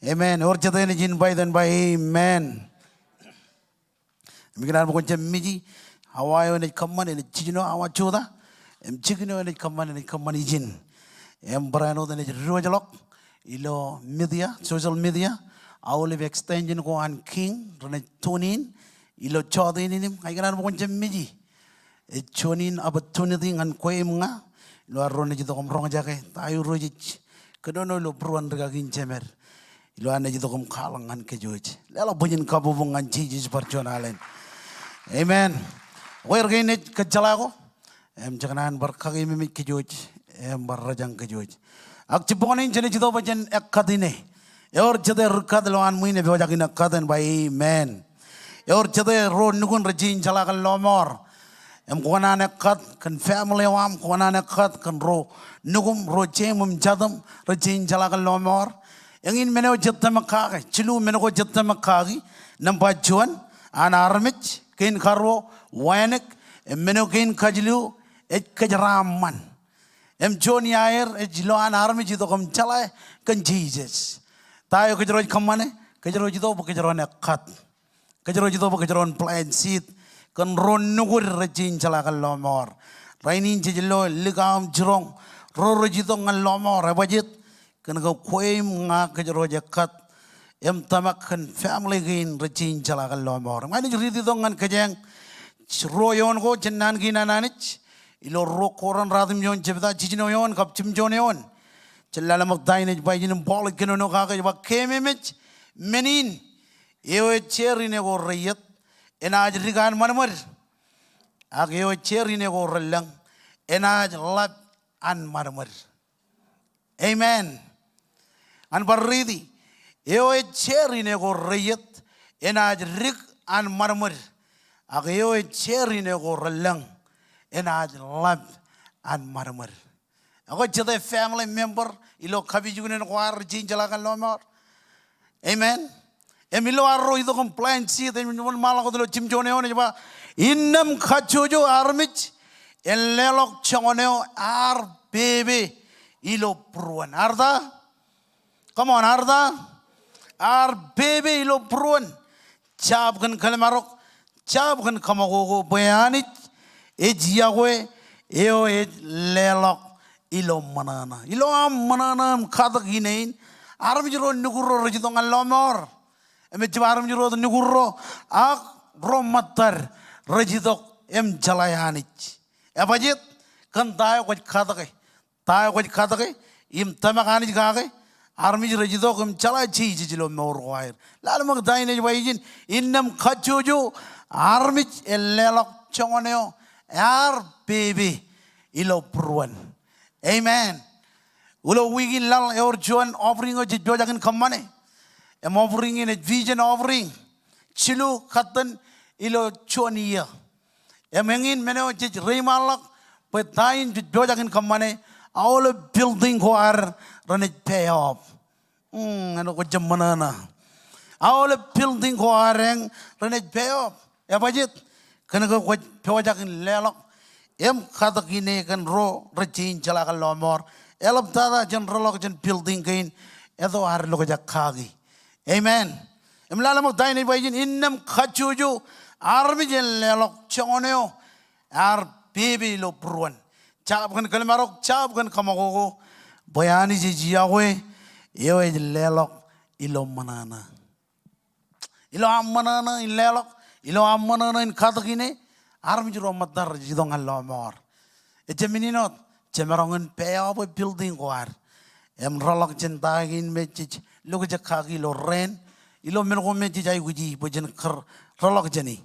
Amen. Ewōr jete enaaj invite en ba amen. Im ikōṇaan bwe kwōn jab meji, awa eo enaaj kōṃṃan enaaj jiljino awa jota. Im jikin eo enaaj kōṃṃan enaaj kōṃṃan ijin. Im barāinwōt enaaj diwōjḷọk ilo media, social media, aolep extension ko an King renaaj tune in ilo jọteen in. Im ña ikōṇaan bwe kwōn jab meji, ej juon in opportunity ñan kwe im ña ilo ad ro naaj itok im roñjake ta eo Irooj ej kōnono ilo būruon rikaki in jemed ilo ad naaj itok im kwaḷọk ñan kōj wōj. Leḷọk bwijin kabbokbok ñan Jisōs bar juon alen. Amen. Kwe, erkein ej kōjjeḷā ko im jekōṇaan bar kakeememej kōj wōj im bar rōjañ kōj wōj. Ak jibboñōn in jenaaj itok bwe jen ekkat ine. Ewōr jete ri kat ilowaan ṃwiin epojak in ekkat en ba amen. Ewōr jete ro nukun rej jañin jeḷā kōn lọmọọr im kwōkōṇaan ekkat kōn family eo aṃ, kwōkōṇaan ekkat kōn ro nukuṃ, ro jeim im jatūṃ rej jañin jeḷā kōn lọmọọr. Eñin men eo jej tōmak kake, jilu men ko jej tōmak kaki. Nōṃba juon, an armej, kein karuo, wānōk, im men eo kein kajilu, ej kōjeraaṃṃan. Im juon iaer ej ilo an armej itok im jeḷā kōn Jisōs. Ta eo kōjro ej kōṃṃane? Kōjro ej itok bwe kōjro en ekkat. Kōjro ej itok bwe kōjro en plant seed kōn ro nukud rej jañin jeḷā kōn lọmọọr. Rainin jej lo likao im jiroñ ro rej itok ñan lọmọọr. Ebajjeet? Kōn ke kwe im ña kōjro ej ekkat im tōmak kōn family kein rej jañin jeḷā kōn lọmọọr. Im ña inaaj riiti tok ñan kōjeañ ruo eoon ko jān naan kein an Anij ilo ruo Korint ratimjuon jebta, jiljino eoon kab jimjuon eoon. Jen lale ṃōk ta in ej ba, ijin im Paul ej kōnono kake ej ba, keememej men in, eo ej jeer ine ko reiiet enaaj dik an ṃadṃōd, ak eo ej jeer ine ko relōñ enaaj ḷap an ṃadṃōd. Amen. Ñan bar riiti, eo ej jeer ine ko reiiet enaaj dik an ṃadṃōd, ak eo ej jeer ine ko relōñ enaaj ḷap an ṃadṃōd. Ekwe, jete family member ilo kapijuknen ko ad rej jañin jeḷā kōn lọmọọr? Amen. Im ilo arro itok im plant seed, im wōnṃaanḷọk wōt ilo jimjuon eo eṇ ej ba, innām kajjojo armej en leḷọk joñan eo ear pepe ilo būruon. Ear ta? Come on, ear ta? Ear pepe ilo būruon. Jab kōn kōlmarok, jab kōn kōṃakoko, bwe Anij ej yokwe eo ej leḷọk ilo ṃōṇōṇō. Ilo aṃ ṃōṇōṇō im katōk ine in, armej ro nukud ro rej itok ñan lọmọọr. Im ejjab armej ro nukud ro, ak ro ṃōttad rej itok im jeḷā Anij. Ebajet kōn ta eo kwōj katōke. Ta eo kwōj katōke im tōmak Anij kake, armej rej itok im jeḷā Jisōs ilo mour ko aer. Lale ṃōk ta in ej ba ijin, innām kajjojo armej en leḷọk joñan eo ear pepe ilo būruon. Amen. Ilo wiik in laḷ ewōr juon offering eo jej pojak in kōṃṃane. Im offering in ej vision offering. Jilu katten ilo juon iiō. Im eñin men eo jej reiṃaanḷọk bwe ta in jej pojak in kōṃṃane, aolep building ko ad renaaj pay off. Hmm, āinwōt kwōj jab ṃōṇōṇō. Aolep building ko ad eñ renaaj pay off. Ebajet? Kōnke kwōj pojak in leḷọk im katōk ine kōn ro rej jañin jeḷā kōn lọmọọr. Eḷaptata jān rōḷọk jān building kein, eto ad lokjak kaki. Amen. Im lale ṃōk ta in ej ba ijin, innām kajjojo armej en leḷọk joñan eo ear pepe ilo būruon. Jab kōn kōlmarok, jab kōn kōṃakoko, bwe Anij ej yokwe eo ej leḷọk ilo ṃōṇōṇō. Ilo aṃ ṃōṇōṇō in leḷọk, ilo aṃ ṃōṇōṇō in katōk ine, armej ro ṃōttad rej itok ñan lọmọọr. Ejjab men in wōt, jemaroñ in pay off e building ko ad. Im rōḷọk jān ta kein me jej lokjak kaki ilo rent, ilo men ko me jej aikuji bwe jen kar rōḷọk jāni.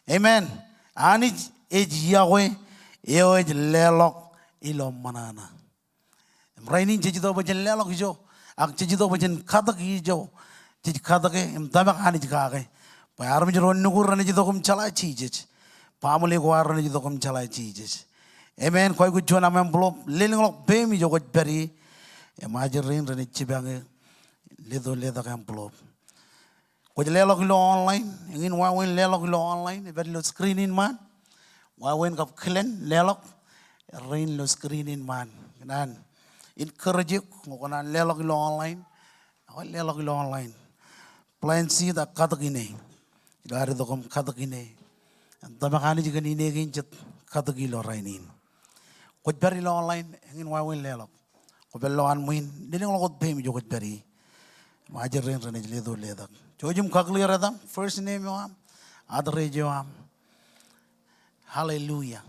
Amen. Anij ej yokwe eo ej leḷọk ilo ṃōṇōṇō. Im rainin jej itok bwe jen leḷọk ijo, ak jej itok bwe jen katōk ijo, jej katōke im tōmak Anij kake. Bwe armej ro nukud renaaj itok im jeḷā Jisōs. Baaṃle ko ad renaaj itok im jeḷā Jisōs. Amen. Kwōj aikuj juon aṃ envelope, lelōñḷọk peiṃ ijo kwōj pād ie. Im ajri rein renaaj jipañe leto letak envelope. Kwōj leḷọk ilo online, eñin wāween leḷọk ilo online, ej pād ilo screen in ṃaan. Wāween kab kilen leḷọk, rein ilo screen in ṃaan. Kōṇaan encourage eok, ñe kwō kōṇaan leḷọk ilo online, ak leḷọk ilo online. Plant seed ak katōk ine. Ilo ad itok im katōk ine. Im tōmak Anij kōn ine kein jet katōki ilo rainin. Kwōj pād ilo online, eñin wāween leḷọk. Kwō pād ilowaan ṃwiin, lelōñḷọk wōt peiṃ ijo kwōj pād ie. Im ajri rein renaaj leto letak. Jouj im kakōḷḷe etaṃ, first name eo aṃ, address eo aṃ. Hallelujah.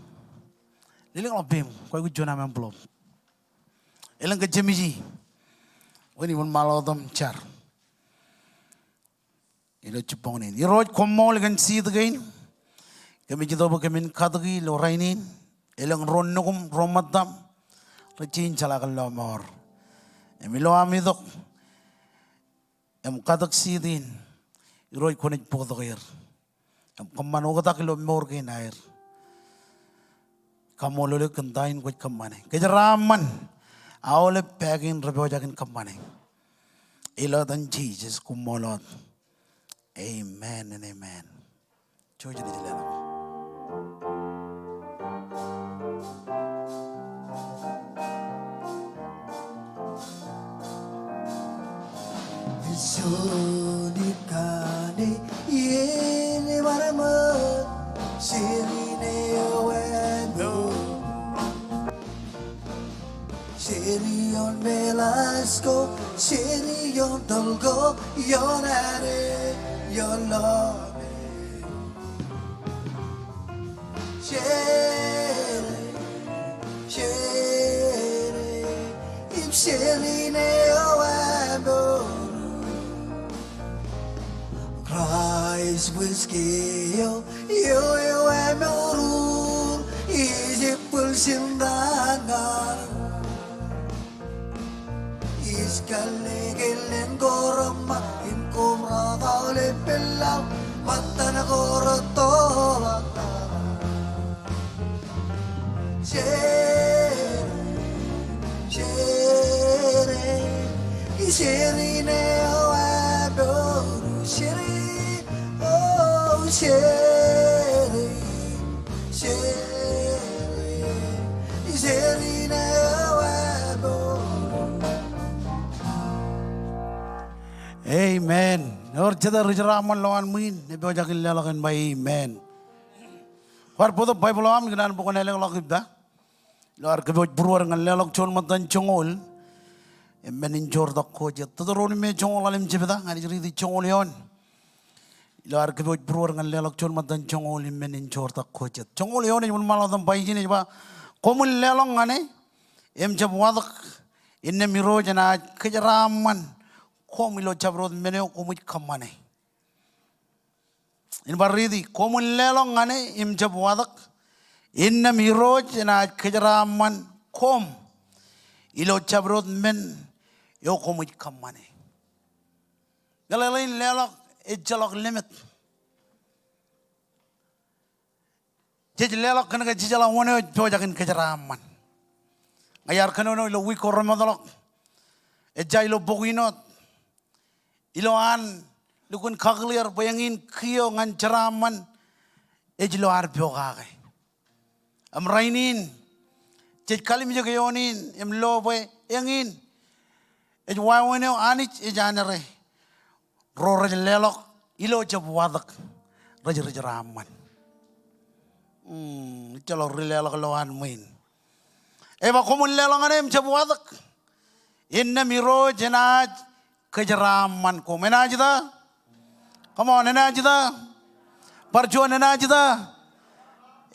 Lelōñḷọk peiṃ, kwōj aikuj juon aṃ envelope. Elōñ kōj jemije. Wōn iṃōn ṃaḷotam jar. Ilo jibboñ in. Irooj, koṃṃool kōn seed kein. Kōmij itok bwe kōmin katōki ilo rainin. Elōñ ro nukum, ro ṃōttam rej jañin jeḷā kōn lọmọọr. Im ilo am itok im katōk seed in, Irooj kwōnaaj bōktok er. Im kōṃṃan oktak ilo mour kein aer. Kaṃṃoolol eok kōn ta in kwōj kōṃṃane. Kōjeraaṃṃan aolep pā kein rej pojak in kōṃṃane. Ilo etan Jisōs, koṃṃool wōt. Amen and amen. Jouj im leḷọk. Seri eo āinwōt, seri ioon Meḷasko, seri ioon Tōl ko ioon Ade, ioon Lọme. Seri, seri, im seri ṇe eo aṃ mour. Kraist bwij ke eo, eo eo aṃ mour, ij bwil sindan ñan. Ij kallekelen ko reṃṃan im kobrak aolep peḷḷọk ṃōttan ko rettoḷọk. Seri, seri, seri ṇe eo aṃ mour, seri Amen. Ewōr jete ri jeraaṃṃan lowaan ṃwiin epojak in leḷọk en ba amen. Kwaar bōktok Baibōḷ eo aṃ, ikōṇaan bwe kwōn elōñḷọk ippa. Ilo ad kōpooj būruod ñan leḷọk juon ṃōttan joñoul im men in joortak ko jet. Teuteronomi joñoul ḷalem jebta, ña ij riiti joñoul eoon. Ilo ad kōpooj būruod ñan leḷọk juon ṃōttan joñoul im men in joortak ko jet. Joñoul eoon ej wōnṃaanḷọk tok im ba ijin, ej ba, koṃwin leḷọk ñan e im jab watōk, innām Irooj enaaj kōjeraaṃṃan koṃ ilo jabdewōt men eo koṃij kōṃṃane. In bar riiti, koṃwin leḷọk ñan e im jab watōk, innām Irooj enaaj kōjeraaṃṃan koṃ ilo jabdewōt men eo koṃij kōṃṃane. Meḷeḷein leḷọk ejjeḷọk limit. Jej leḷọk kōn ke jejeḷā wōn eo ej pojak in kōjeraaṃṃan. Ña iar kōnono ilo wiik ko remootḷọk, ejja ilo bok in wōt, ilo an lukkuun kakōḷḷe er bwe eñin kiiō ñan jeraaṃṃan ej lo ad pokake. Im rainin jej kalimjek eoon in im lo bwe eñin ej wāween eo Anij ej āinere ro rej leḷọk ilo jab watōk rej ri jeraaṃṃan. Hmm, ejjeḷọk ri leḷọk lowaan ṃwiin. Ej ba koṃwin leḷọk ñan e im jab watōk, innām Irooj enaaj kōjeraaṃṃan koṃ. Enaaj ta? Come on, enaaj ta? Bar juon, enaaj ta?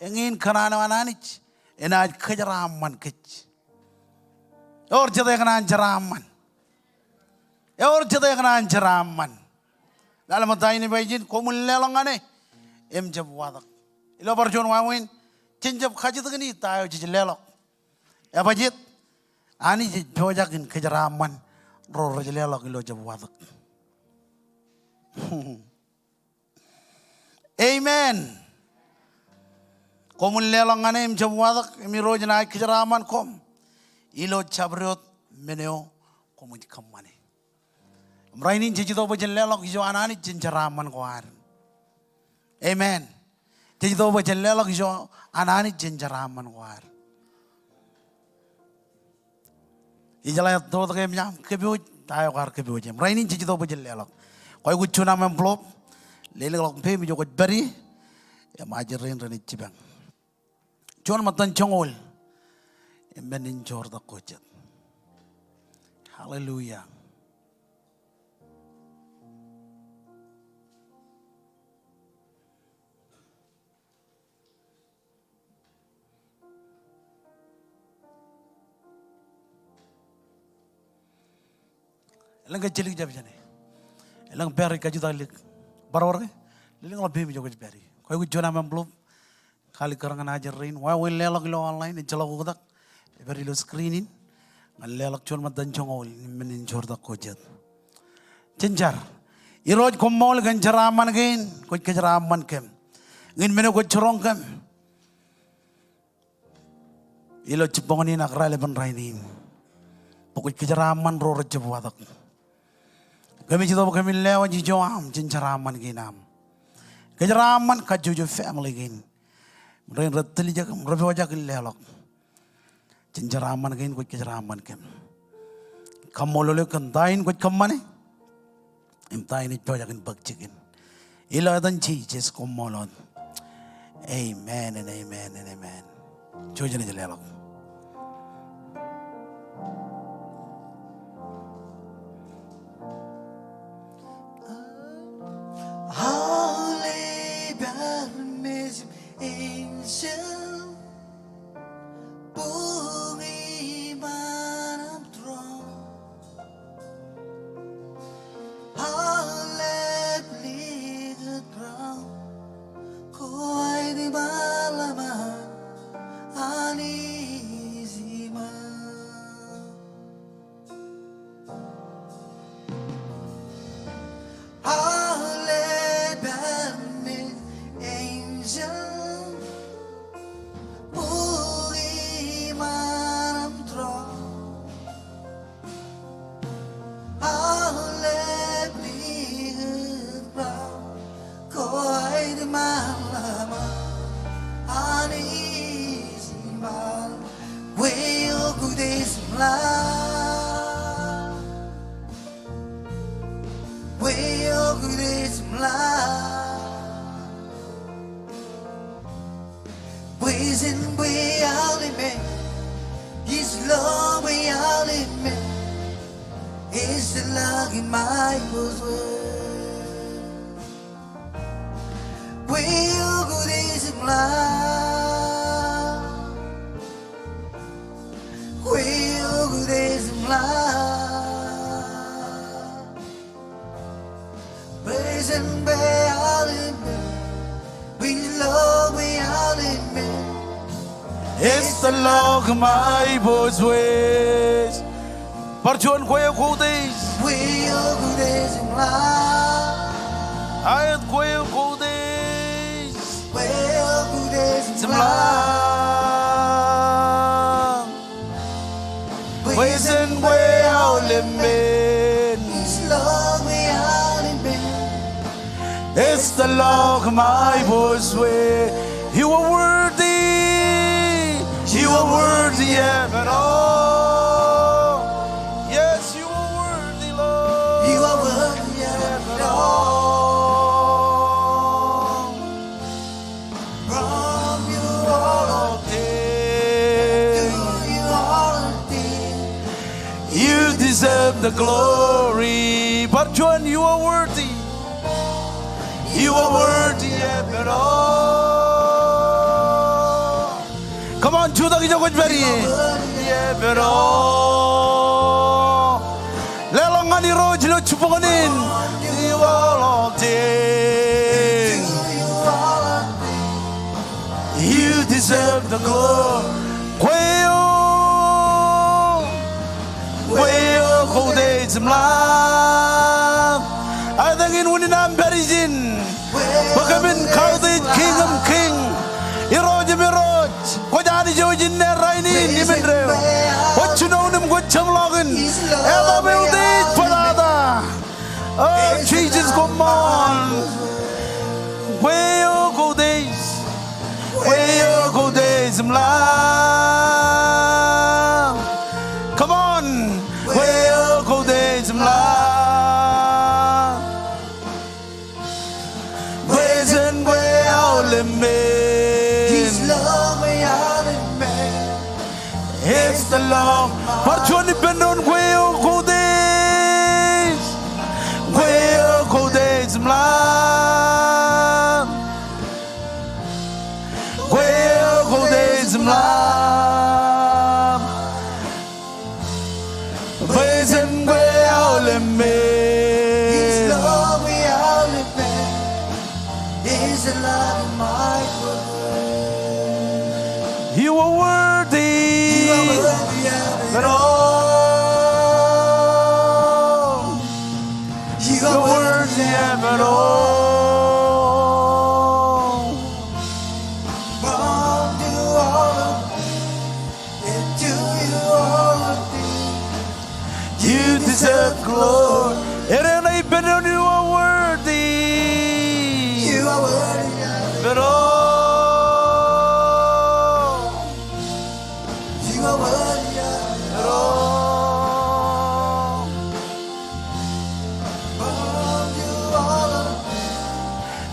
Eñin kōṇaan eo an Anij, enaaj kōjeraaṃṃan kōj. Ewōr jete ekōṇaan jeraaṃṃan? Ewōr jete ekōṇaan jeraaṃṃan? Lale ṃōk ta in ej ba ijin, koṃwin leḷọk ñan e im jab watōk. Ilo bar juon wāween, jen jab kajjitōk ñan ta eo jej leḷọk. Ebajjeet? Anij ej pojak in kōjeraaṃṃan ro rej leḷọk ilo jab watōk. Amen. Koṃwin leḷọk ñan e im jab watōk, im Irooj enaaj kōjeraaṃṃan koṃ ilo jabdewōt men eo koṃij kōṃṃane. Im rainin jej itok bwe jen leḷọk ijo an Anij jān jeraaṃṃan ko ad. Amen. Jej itok bwe jen leḷọk ijo an Anij jān jeraaṃṃan ko ad. Ijeḷā etto ke eṃōj aṃ kōpooj ta eo kwaar kōpooj im rainin jej itok bwe jen leḷọk. Kwōj aikuj juon aṃ envelope, lelōñḷọk peiṃ ijo kwōj pād ie, im ajri rein renaaj jipañ. Juon ṃōttan joñoul im men in joortak ko jet. Hallelujah. Elōñ ke jilik jab jāne? Elōñ pād ri kajutak lik? Bar wōr ke? Lelōñḷọk peiṃ ijo kwōj pād ie. Kwōj aikuj juon aṃ envelope. Kaalikkar ñan ajri rein. Wāween leḷọk ilo online, ejjeḷọk oktak. Ej pād ilo screen in. Ñan leḷọk juon ṃōttan joñoul im men in joortak ko jet. Jen jar. Irooj, koṃṃool kōn jeraaṃṃan kein, kwōj kōjeraaṃṃan kōm. Eñin men eo kwōj jiroñ kōm ilo jibboñ in ak raelepen rainin, bwe kwōj kōjeraaṃṃan ro rej jab watōk. Kōmij itok bwe kōmin lewōj ijo aṃ jān jeraaṃṃan kein aṃ. Kōjeraaṃṃan kajjojo family kein, rein rej tiljek im rej pojak in leḷọk. Jān jeraaṃṃan kein kwōj kōjeraaṃṃan kōm. Kaṃṃoolol eok kōn ta in kwōj kōṃṃane im ta in ej pojak in bōk jikin. Ilo etan Jisōs, koṃṃool wōt. Amen and amen and amen. Jouj im leḷọk. Aolep armej im enjeḷ bukwi ṃaan im tūroon. Aolep likūt ro koit im ḷōmṇak Anij. Bar juon, kwe eo koutiej. Aet, kwe eo koutiej im lañ. Bwe jen kwe aolepmen. You are worthy. You are worthy of it all. Yes, you are worthy, Lord. You deserve the glory. Bar juon, you are worthy. You are worthy of it all. Come on, jutak ijo kwōj pād ie. Leḷọk ñan Irooj ilo jibboñōn in. You deserve the glory. Kwe eo, kwe eo koutiej im lañ. Aet, eñin unin aṃ pād ijin. Bwe kōmin kautiej Kiiñ im kiiñ, Irooj im irooj. Kwōj Anij eo ej inne, rainin im indeeo. Kwōj jinoin im kwōj jeṃḷọkin. Etal eutiej bōtata. O Jisōs, come on. Kwe eo koutiej. Kwe eo koutiej im lañ. Come on. Kwe eo koutiej im lañ. Bwe jen kwe aolepmen. Bar juon ippān doon, kwe eo koutiej. Kwe eo koutiej im lañ. Kwe eo koutiej im lañ. Bwe jen kwe aolepmen. You are worthy of it all. You are worthy of it all. You deserve glory. Eñin eo ippān doon, you are worthy. You are worthy of it all. You are worthy of it all.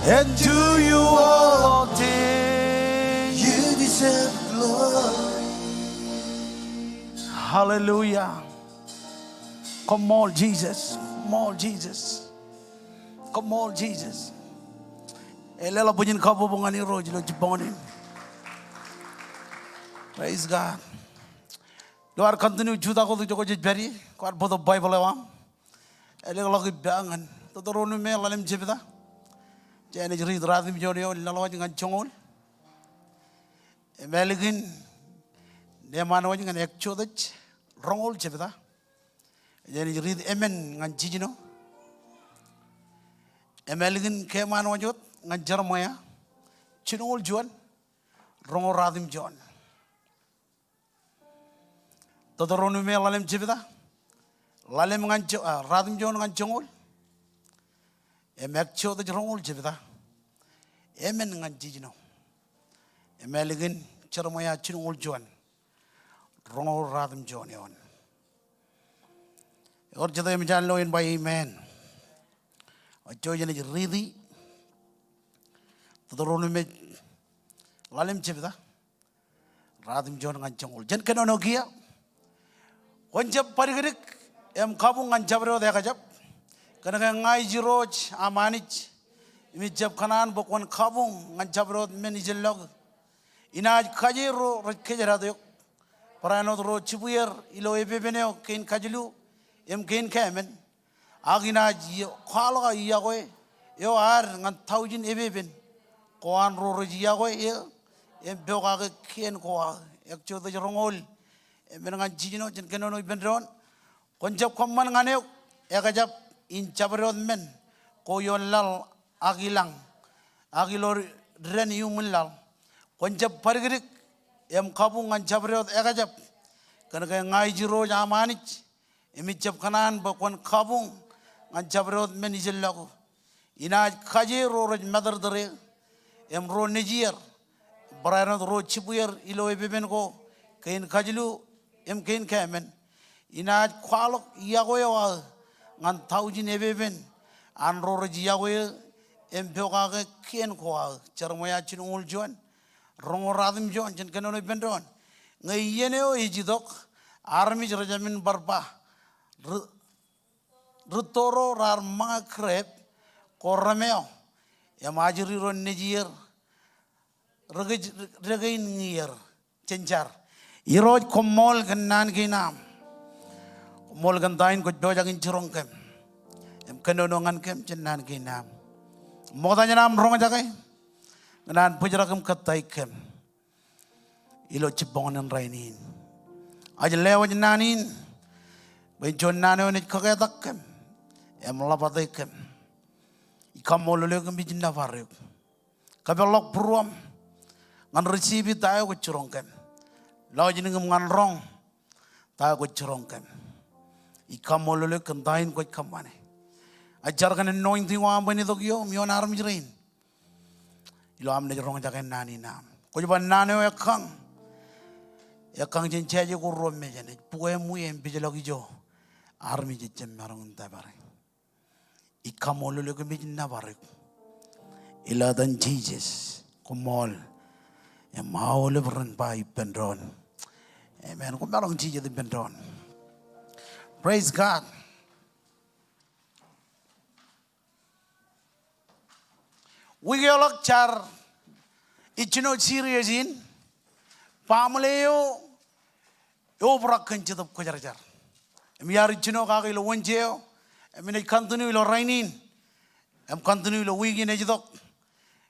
And to you all things. You deserve glory. Hallelujah. Koṃṃool Jisōs. Koṃṃool Jisōs. Koṃṃool Jisōs. Ej leḷọk bwijin kabbokbok ñan Irooj ilo jibboñōn in. Praise God. Ilo ad continue jutak wōt ijo kwōj pād ie, kwaar bōktok Baibōḷ eo aṃ. Ālikin ḷọk ippa ñan Teuteronomi ḷalem jebta. Jenaaj riit ratimjuon eo, laḷwaj ñan joñoul. Im ālikin eṃṃaan waj ñan Exodus roñoul jebta. Jenaaj riit emān ñan jiljino. Im ālikin keṃṃaan waj wōt ñan Jeremiah jilñoul juon, roñoul ratimjuon. Teuteronomi ḷalem jebta, ḷalem ñan jo-, ah, ratimjuon ñan joñoul. Im Exodus roñoul jebta, emān ñan jiljino. Im ālikin Jeremiah jilñoul juon, roñoul ratimjuon eoon. Ewōr jete eṃōj an lo en ba amen. Ejjeḷọk jenaaj riiti Teuteronomi ḷalem jebta, ratimjuon ñan joñoul. Jen kōnono kiiō. Kwōn jab badikdik im kabuñ ñan jabdewōt ekjab. Kōnke ña ij Irooj aṃ Anij, im ij jab kōṇaan bwe kwōn kabuñ ñan jabdewōt men ijellọkū. Inaaj kaje ro rej kōjdat eok, barāinwōt ro jibwier ilo epepen eo kein kajilu im kein kāmen. Ak inaaj i-, kwaḷọk aō iọkwe eo ad ñan tọujin epepen ko an ro rej iọkwe eō im pokake kien ko aō. Exodus roñoul emān ñan jiljino, jen kōnono ippān doon. Kwōn jab kōṃṃan ñan eok ekjab in jabdewōt men ko ioon laḷ ak ilañ ak ilo dān iuṃwin laḷ. Kwōn jab badikdik im kabuñ ñan jabdewōt ekjab. Kōnke ña ij Irooj aṃ Anij, im ij jab kōṇaan bwe kwōn kabuñ ñan jabdewōt men ijellọkū. Inaaj kaje ro rej matōrtōr eō im ro nejier, barāinwōt ro jibwier ilo epepen ko kein kajilu im kein kāmen. Inaaj kwaḷọk iọkwe eo aō ñan tọujin epepen an ro rej iọkwe eō im pokake kien ko aō. Jeremaia jilñuul juon, roñoul ratimjuon, jen kōnono ippān doon. Ñe iien eo ej itok, armej rej jāmin bar ba, ri-, rūtto ro raar ṃōñā grep ko rōm eo im ajri ro nejier ri-, rōkein ñiier. Jen jar. Irooj, koṃṃool kōn naan kein aṃ. Koṃṃool kōn ta in kwōj pojak in jiroñ kōm im kōnono ñan kōm jān naan kein aṃ. Ṃokta jān aṃ roñjake ñan an bōjrak im kōttāik kōm ilo jibboñōn in rainin. Ij lewōj naan in bwe en juon naan eo enaaj kaketak kōm im ḷapate kōm. Ij kaṃṃoolol eok im ij nōbar eok. Kapeḷḷọk būruōm ñan receive ta eo kwōj jiroñ kōm. Lọjilñim ñan roñ ta eo kwōj jiroñ kōm. Ij kaṃṃoolol eok kōn ta in kwōj kōṃṃane. Ij jar kōn anointing eo aṃ bwe en itok iō im ioon armej rein ilo am naaj roñjake naan in aṃ. Kwōj ba naan eo ekkañ, ekkañ jān jāje ko ruo mejān, ej bukwe im wie im pejlọk ijo armej ejjab maroñ in tōpare. Ij kaṃṃoolol eok im ij nōbar eok ilo etan Jisōs. Koṃṃool im aolep ren ba ippān doon, amen. Koṃ maroñ jijet ippān doon. Praise God. Wiik eo ḷọk jaar ijjino series in, baaṃle eo eobrak kōn Jetōb Kwōjarjar. Im iar ijjino kake ilo Wednesday eo, im inaaj continue ilo rainin, im continue ilo wiik in ej itok,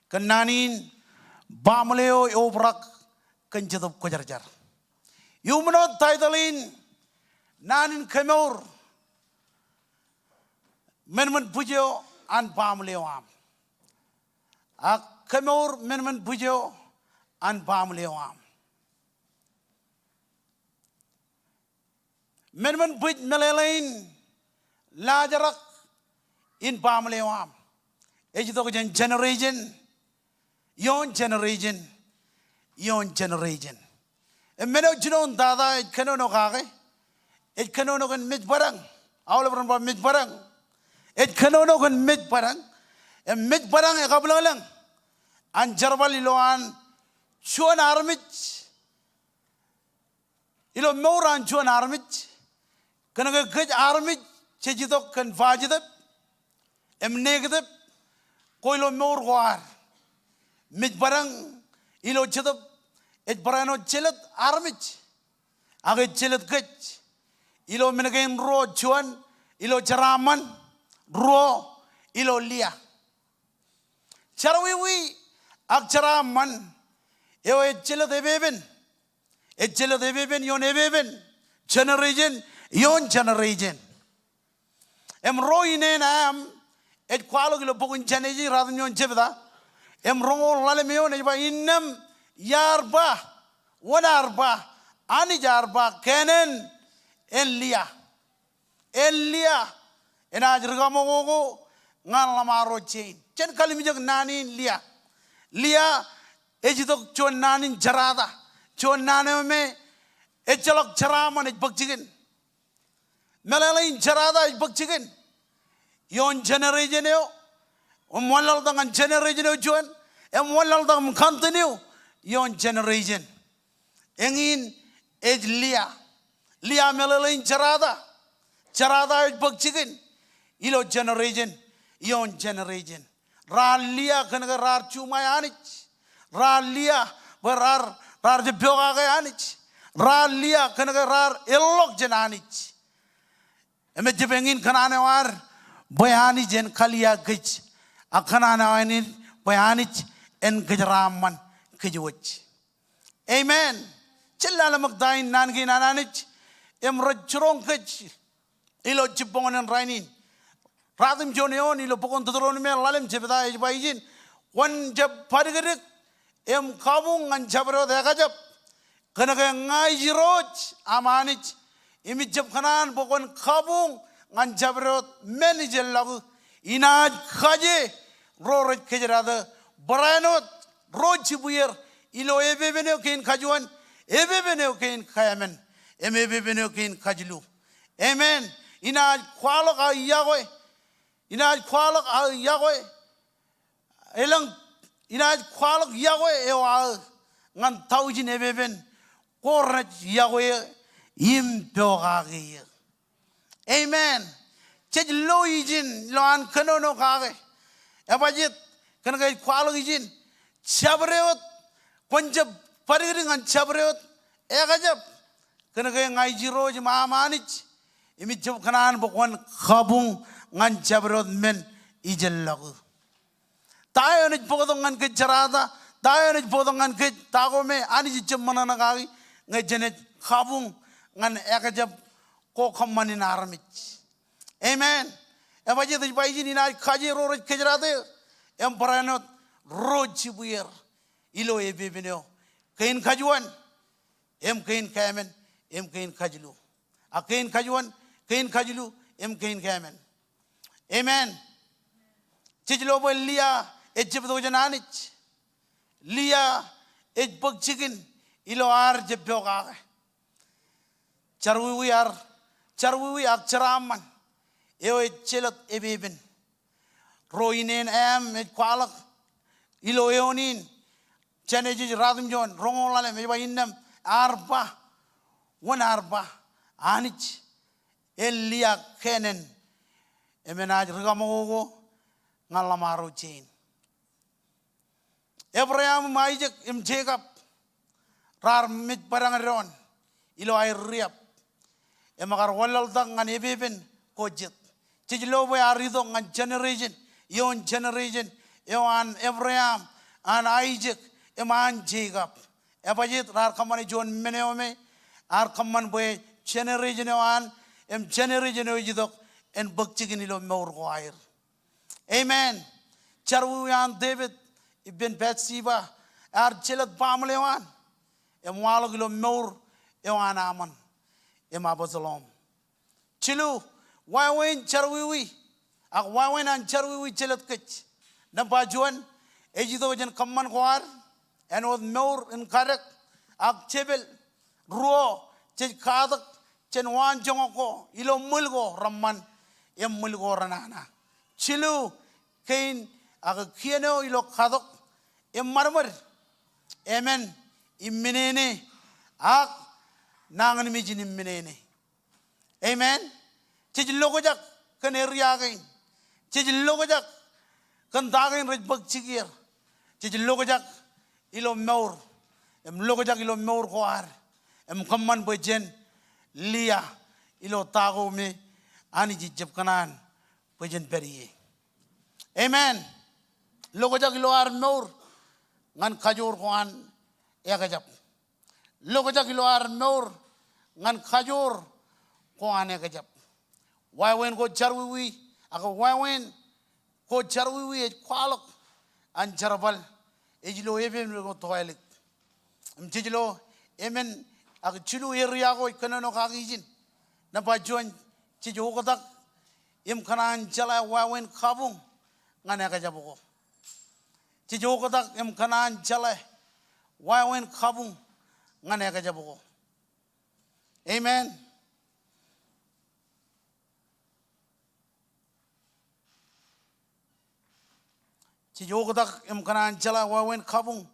kōn naan in, baaṃle eo eobrak kōn Jetōb Kwōjarjar. Iuṃwin wōt title in, naan in kemour men, men bwij eo an baaṃle eo aṃ. Ak kemour men, men bwij eo an baaṃle eo aṃ. Men, men bwij meḷeḷein laajrak in baaṃle eo aṃ. Ej itok jān generation ioon generation ioon generation. Im men eo jinoin tata ej kōnono kake, ej kōnono kōn mejbōdañ. Aolep ren ba mejbōdañ. Ej kōnono kōn mejbōdañ. Im mejbōdañ ekabwilōñlōñ an jerbal ilowaan juon armej, ilo mour an juon armej. Kōnke kōj armej jej itok kōn positive im negative ko ilo mour ko ad. Mejbōdañ ilo Jetōb ej barāinwōt jelōt armej, ak ej jelōt kōj ilo men kein ruo. Juon, ilo jeraaṃṃan. Ruo, ilo lia. Jerọwiwi ak jeraaṃṃan eo ej jelōt epepen. Ej jelōt epepen ioon epepen, generation ioon generation. Im ro inen aṃ ej kwaḷọk ilo bok in Jenesis ruatimjuon jebta im roñoul ḷalem eoon, ej ba, innām iar ba, wōn ear ba? Anij ear ba, kōn en, en lia. En lia, enaaj ri kaṃakoko ñan ḷōṃaro jein. Jen kalimjek naan in lia. Lia ej itok juon naan in jerata, juon naan eo me ejjeḷọk jeraaṃṃan, ej bōk jikin. Meḷeḷein jerata ej bōk jikin ioon generation eo im wanlaḷtak ñan generation eo juon, im wanlaḷtak im continue ioon generation. Eñin ej lia. Lia meḷeḷein jerata. Jerata ej bōk jikin ilo generation ioon generation. Raar liā kōnke raar juṃae Anij. Raar liā bwe raar, raar jab pokake Anij. Raar liā kōnke raar erḷọk jān Anij. Im ejjab eñin kōṇaan eo ad bwe Anij en kaliā kōj, ak kōṇaan eo eñin bwe Anij en kōjeraaṃṃan kōj wōj. Amen. Jen lale ṃōk ta in naan kein an Anij im rej jiroñ kōj ilo jibboñōn in rainin. Ratimjuon eoon ilo bok in Deuteronomy ḷalem jebta ej ba ijin, kwōn jab badikdik im kabuñ ñan jabdewōt ekjab. Kōnke ña ij Irooj aṃ Anij, im ij jab kōṇaan bwe kwōn kabuñ ñan jabdewōt men ijellọkū. Inaaj kaje ro rej kōjdate, barāinwōt ro jibwier ilo epepen eo kein kajuon, epepen eo kein kāmān, im epepen eo kein kajilu. Amen. Inaaj kwaḷọk aō yokwe. Inaaj kwaḷọk aō yokwe. Elōñ, inaaj kwaḷọk yokwe eo aō ñan taujin epepen ko rej yokwe eō im pokake eō. Amen. Jej lo ijin ilowaan kōnono kake. Ebajeet, kōnke ej kwaḷọk ijin, jabdewōt, kwōn jab badikdik ñan jabdewōt ekjab. Kōnke ña ij Irooj im aṃ Anij, im ij jab kōṇaan bwe kwōn kabuñ ñan jabdewōt men ijellọkū. Ta eo enaaj bōktok ñan kōj jerata? Ta eo enaaj bōktok ñan kōj ta ko me Anij ejjab ṃōṇōṇō kaki? Ñe jenaaj kabuñ ñan ekjab ko kōṃṃan in armej. Amen. Ebajeet, ej ba ijin, inaaj kaje ro rej kōjdate im barāinwōt ro jibwier ilo epepen eo kein kajuon, im kein kāmān, im kein kajilu. A kein kajuon, kein kajilu, im kein kāmān. Amen. Jej lo bwe Lia ej jebtok jān Anij. Lia ej bōk jikin ilo ad jab pokake. Jerọwiwi ear, jerọwiwi ak jeraaṃṃan eo ej jelōt epepen. Ro ineen eṃ ej kwaḷọk ilo eoon in, Jenesis ruwatimjuon roñoul ḷalem, ej ba innām ear ba, wōn ear ba, Anij en liaak Kenan im enaaj ri kaṃakoko ñan ḷōṃaro jein. Ebream im Aisak im Jekob raar mej bōdañ doon ilo aer riab im ekar wanlaḷtak ñan epepen ko jet. Jej lo bwe ear itok ñan generation ioon generation eo an Ebream, an Aisak, im an Jekob. Ebajeet, raar kōṃṃane juon men eo me ear kōṃṃan bwe generation eo an im generation eo ej itok en bōk jikin ilo mour ko aer. Amen. Jerọwiwi an Devid ippān Bathsheba ear jelōt baaṃle eo an im waḷọk ilo mour eo an Amnon im Absalom. Jilu, wāween jerọwiwi, ak wāween an jerọwiwi jelōt kōj. Nōṃba juon, ej itok jān kōṃṃan ko ad, āinwōt mour in kadek ak jepel. Ruo, jej katak jān waanjoñak ko ilo ṃwil ko reṃṃan im ṃwil ko renana. Jilu, kein ak kien eo ilo katok im ṃadṃōd, emān im minene, ak nañinmej in im minene. Amen. Jej lokjak kōn area kein. Jej lokjak kōn ta kein rej bōk jikier. Jej lokjak ilo mour, im lokjak ilo mour ko ad, im kōṃṃan bwe jen liā ilo ta ko me Anij ejjab kōṇaan bwe jen pād ie. Amen. Lokjak ilo ad mour ñan kajoor ko an ekjab. Lokjak ilo ad mour ñan kajoor ko an ekjab. Wāween ko jerọwiwi, ak wāween ko jerọwiwi ej kwaḷọk an jerbal ej ilo epepen ko toelikt. Im jej lo emān ak jilu area ko ej kōnono kaki ijin. Nōṃba juon, jej oktak im kōṇaan jeḷā wāween kabuñ ñan ekjab ko. Jej oktak im kōṇaan jeḷā wāween kabuñ ñan ekjab ko. Amen. Jej oktak im kōṇaan jeḷā wāween kabuñ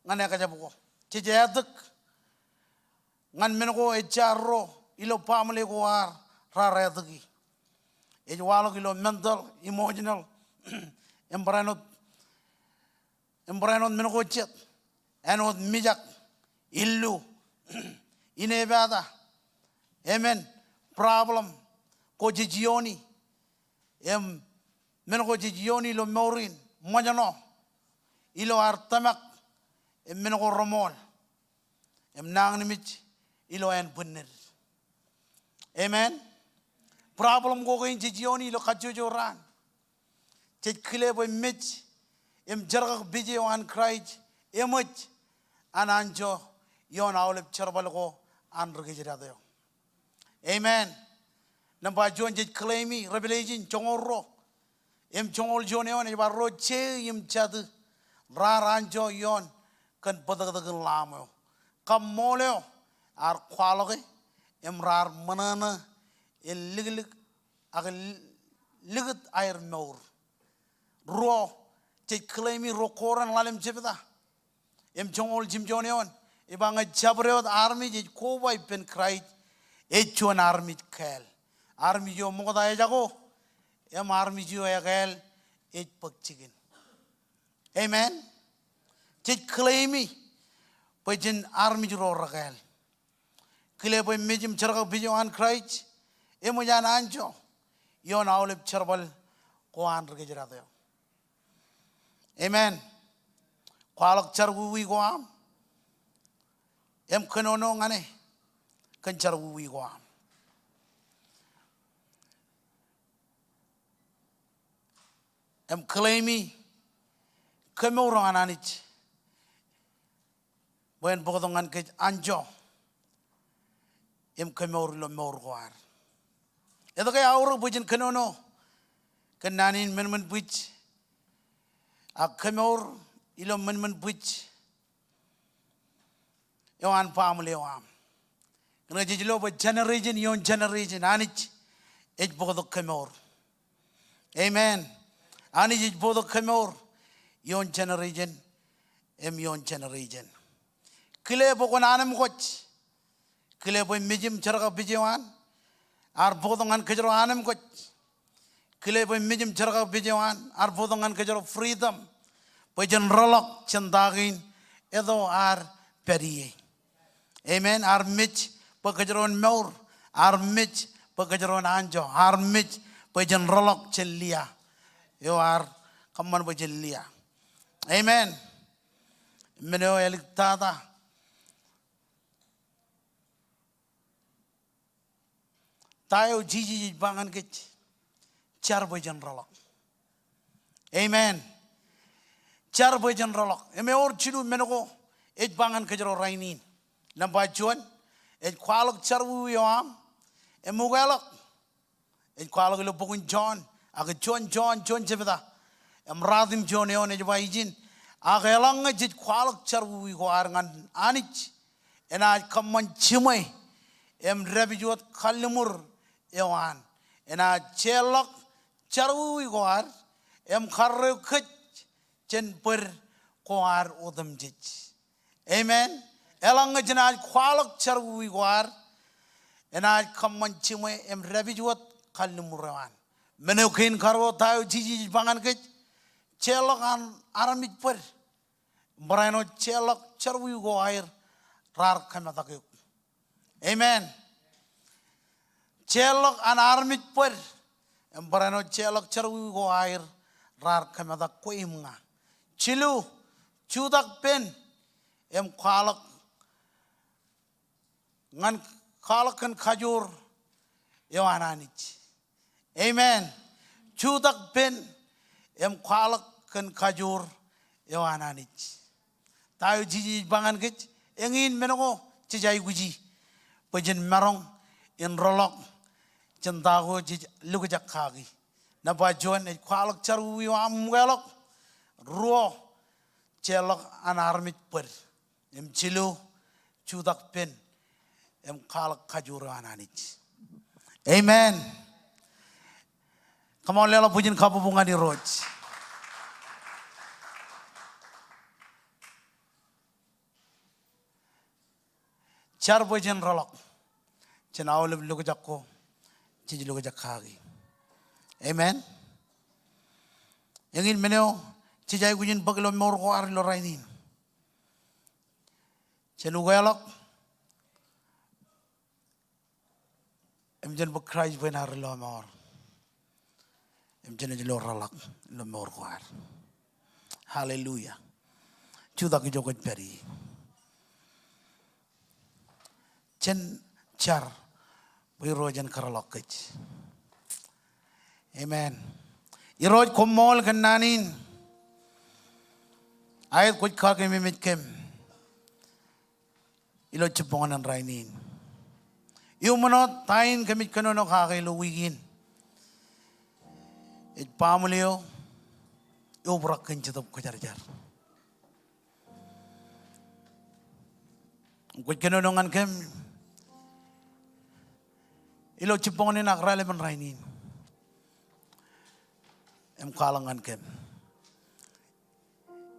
ñan ekjab ko. Jej etōk ñan men ko ejja arro ilo baaṃle ko ad raar etōki. ej waḷọk ilo mental, emotional, im barāinwōt, im barāinwōt men ko jet, āinwōt mijak, illu, inepata, emān, problem ko jej iooni, im men ko jej iooni ilo mour in, ṃōjṇọ, ilo ad tōmak, im men ko reṃool, im nañinmej ilo ānbwinnid. Amen. Problem ko kein jej iooni ilo kajjojo raan, jej kile bwe mej im jerkakpeje eo an Kraist eṃōj an anjọ ioon aolep jerbal ko an ri kōjdat eo. Amen. Nōṃba juon, jej claim-i Revelation joñoul ruo im joñoul juon eoon, ej ba, ro jeeḷ im jatū raar anjọ ioon kōn bōtōktōkin Lamb eo. Kaṃṃool eo ear kwaḷọke im raar ṃōṇōṇō in liklik ak likūt aer mour. Ruo, jej claim-i ruo Korint ḷalem jebta im joñoul jimjuon eoon, ej ba, ñe jabdewōt armej ej koba ippān Kraist, ej juon armej kāāl. Armej eo ṃokta ejako, im armej eo ekāāl ej bōk jikin. Amen. Jej claim-i bwe jen armej ro rekāāl. Kile bwe mej im jerkakpeje eo an Kraist eṃōj an anjọ ioon aolep jerbal ko an ri kōjdat eo. Amen. Kwaḷọk jerọwiwi ko aṃ im kōnono ñan e kōn jerọwiwi ko aṃ. Im claim-i kemour eo an Anij bwe en bōktok ñan kōj anjọ im kemour ilo mour ko ad. Etke aorōk bwe jen kōnono kōn naan in ṃōṇṃōṇ bwij ak kemour ilo ṃōṇṃōṇ bwij eo an baaṃle eo aṃ? Kōnke jej lo bwe generation ioon generation Anij ej bōktok kemour. Amen. Anij ej bōktok kemour ioon generation im ioon generation. Kile bwe kwōn anemkwōj. Kile bwe mej im jerkakpeje eo an ear bōktok ñan kōjro anemkwōj. Kile bwe mej im jerkakpeje eo an ear bōktok ñan kōjro freedom bwe jen rōḷọk jān ta kein etto ad pād ie. Amen. Ear mej bwe kōjro en mour. Ear mej bwe kōjro en anjọ. Ear mej bwe jen rōḷọk jān lia eo ear kōṃṃan bwe jen lia. Amen. Men eo āliktata. Ta eo Jisōs ej ba ñan kōj? Jar bwe jen rōḷọk. Amen. Jar bwe jen rōḷọk. Im ewōr jilu men ko ej ba ñan kōjro rainin. Nōṃba juon, ej kwaḷọk jerọwiwi eo aṃ im ukeḷọk. Ej kwaḷọk ilo bok in Jon, ak juon Jon, juon jebta im ruatimjuon eoon, ej ba ijin, ak eḷaññe jej kwaḷọk jerọwiwi ko ad ñan Anij, enaaj kōṃṃan jiṃwe im dāpij wōt kalliṃur eo an. Enaaj jeorḷọk jerọwiwi ko ad im karreo kōj jān bōd ko ad otemjej. Amen. Eḷaññe jenaaj kwaḷọk jerọwiwi ko ad, enaaj kōṃṃan jiṃwe im dāpij wōt kalliṃur eo an. Men eo kein karuo, ta eo Jisōs ej ba ñan kōj? Jeorḷọk an armej bōd im barāinwōt jeorḷọk jerọwiwi ko aer raar kōmetak eok. Amen. Jeorḷọk an armej bōd im barāinwōt jeorḷọk jerọwiwi ko aer raar kōmetak kwe im ña. Jilu, jutak pen im kwaḷọk ñan, kwaḷọk kōn kajoor eo an Anij. Amen. Jutak pen im kwaḷọk kōn kajoor eo an Anij. Ta eo Jisōs ej ba ñan kōj? Eñin men ko jej aikuji bwe jen maroñ in rōḷọk jān ta ko jej lukjak kaki. Nōṃba juon, ej kwaḷọk jerọwiwi eo aṃ im ukeḷọk. Ruo, jeorḷọk an armej bōd. Im jilu, jutak pen im kwaḷọk kajoor eo an Anij. Amen. Come on, leḷọk bwijin kabbokbok ñan Irooj. Jar bwe jen rōḷọk jān aolep lukjak ko jej lukjak kaki. Amen. Eñin men eo jej aikuj in bōk ilo mour ko ad ilo rainin. Jen ukeḷọk im jen bōk Kraist bwe en ad ilo mour im jen ej lo rōḷọk ilo mour ko ad. Hallelujah. Jutak ijo kwōj pād ie. Jen jar bwe Irooj en kōtḷọk kōj. Amen. Irooj, koṃṃool kōn naan in aet kwōj kakememej kōm ilo jibboñōn in rainin. Iuṃwin wōt ta in kōmij kōnono kake ilo wiik in, ej baaṃle eo eobrak kōn Jetōb Kwōjarjar. Kwōj kōnono ñan kōm ilo jibboñōn in ak raelepin rainin im kwaḷọk ñan kōm.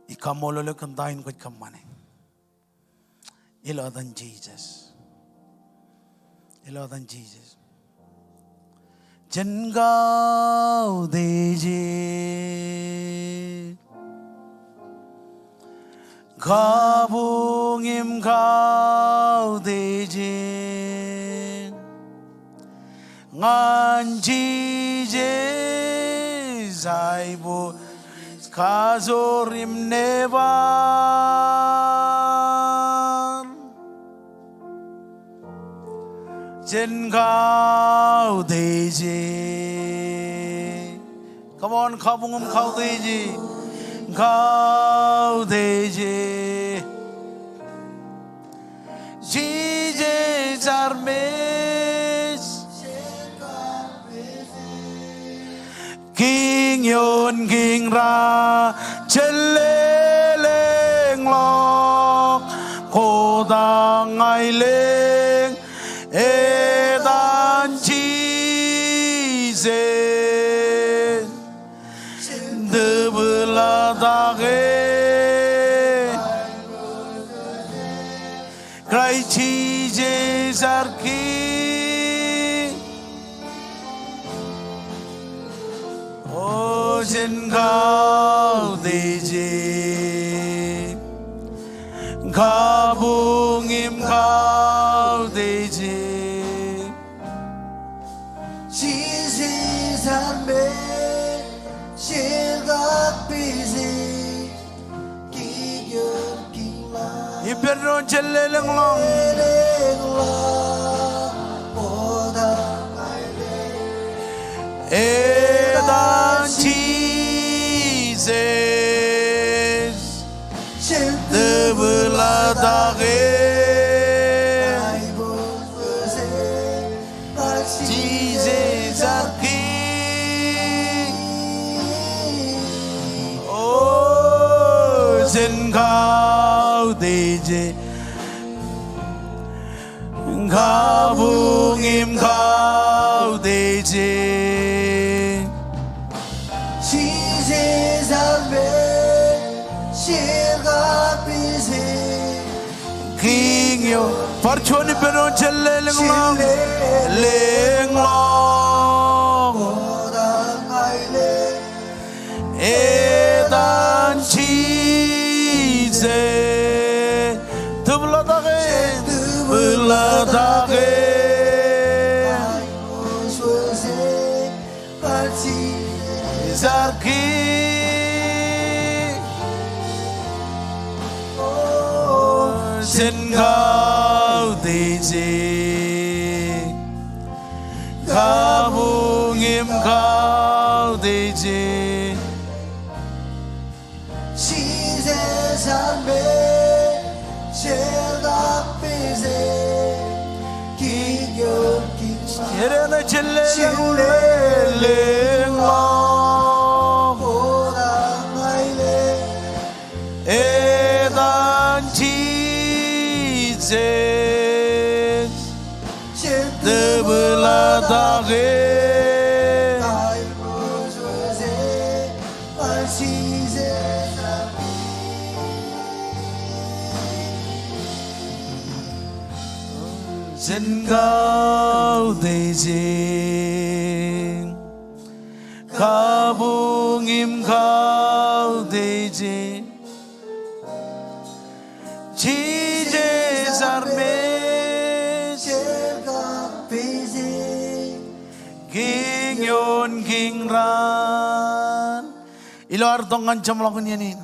Ij kaṃṃoolol eok kōn ta in kwōj kōṃṃane. Ilo etan Jisōs. Ilo etan Jisōs. Jen kautiej. Kabuñ im kautiej ñan Jisōs aiboojoj kajoor im nebar. Jen kautiej. Come on, kabuñ im kautiej. Kautiej. Jisōs armej. Kiiñ ioon kiiñ raar jellelōñḷọk, kotak ñailōñ etan Jisōs. Tōpḷọtake. Kraist Jisōs ear Kiiñ. O jen kautiej. Kabuñ im kautiej. Jisōs armej, jen kautiej. Ippān doon jellelōñḷọk. Etan Jisōs. Tōpḷọtake. Jisōs ear Kiiñ. O jen kautiej. Kabuñ im kautiej. Jisōs armej, jen kautiej. Kiiñ eo. Bar juon ippān doon jellelōñḷọk. Lōñḷọk. Etan Jisōs. Tōpḷọtake. Tōpḷọtake. Jisōs ear Kiiñ. O jen kautiej. Kabuñ im kautiej. Jisōs armej, jen kautiej. Kiiñ eo, kiiñ eo. Jen lōñḷọk. Etan Jisōs. Tōpḷọtake. Jen kautiej. im kautiej e. Jisōs ear mej, ear kapeje, Kiiñ ioon kiiñ raan. Ilo ad itok ñan jeṃḷọkin iien in,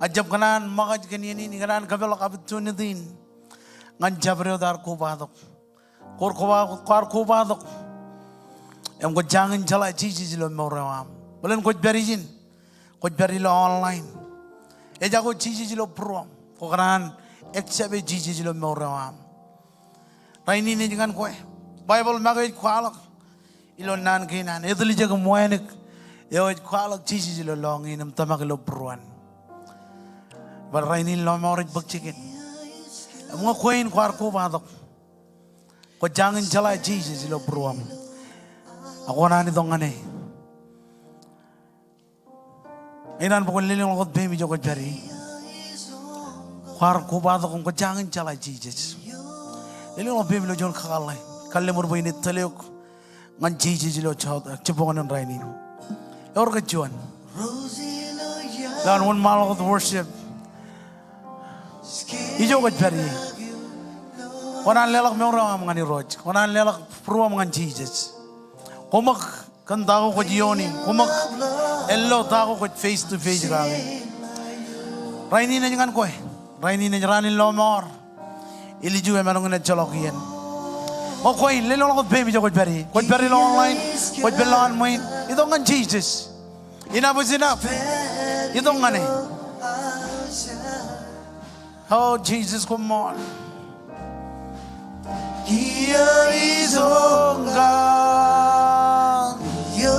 ña ij jab kōṇaan ṃōkaj kōn iien in, ikōṇaan kōpeḷḷọk opportunity in ñan jabdewōt ad kobatok. Kwōj koba, kwaar kobatok im kwōj jañin jeḷā Jisōs ilo mour eo aṃ. Bōlen kwōj pād ijin, kwōj pād ilo online, ejako Jisōs ilo būruōṃ, kwō kōṇaan accept e Jisōs ilo mour eo aṃ. Rainin ej ñan kwe. Baibōḷ make ej kwaḷọk ilo naan kein an etiljek im wānōk eo ej kwaḷọk Jisōs ilo lọñiin im tōmak ilo būruon. Bwe rainin lọmọọr ej bōk jikin. Im ñe kwe in kwaar kobatok, kwōj jañin jeḷā Jisōs ilo būruōṃ, ak kwō kōṇaan itok ñan e. Ikōṇaan bwe kwōn lelōñḷọk wōt peiṃ ijo kwōj pād ie. Kwaar kobatok im kwōj jañin jeḷā Jisōs. Lelōñḷọk peiṃ ilo juon kakōḷḷe. Kallimur bwe in tōl eok ñan Jisōs ilo jibboñōn in rainin. Ewōr ke juon? Ilo an wōnṃaanḷọk wōt worship, ijo kwōj pād ie, kwō kōṇaan leḷọk mour eo aṃ ñan Irooj. Kwō kōṇaan leḷọk būruōṃ ñan Jisōs. Kwō ṃōk kōn ta ko kwōj iooni. Kwō ṃōk ilo ta ko kwōj face to face kake. Rainin ej ñan kwe. Rainin ej raan in lọmọọr. Ilju emaroñ in ejjeḷọk iien. O kwe in, lelōñḷọk wōt peiṃ ijo kwōj pād ie. Kwōj pād ilo online, kwōj pād ilowaan ṃwiin, itok ñan Jisōs. Enough is enough. Itok ñan e. O Jisōs, koṃṃool. Kiiō itok ñan eō.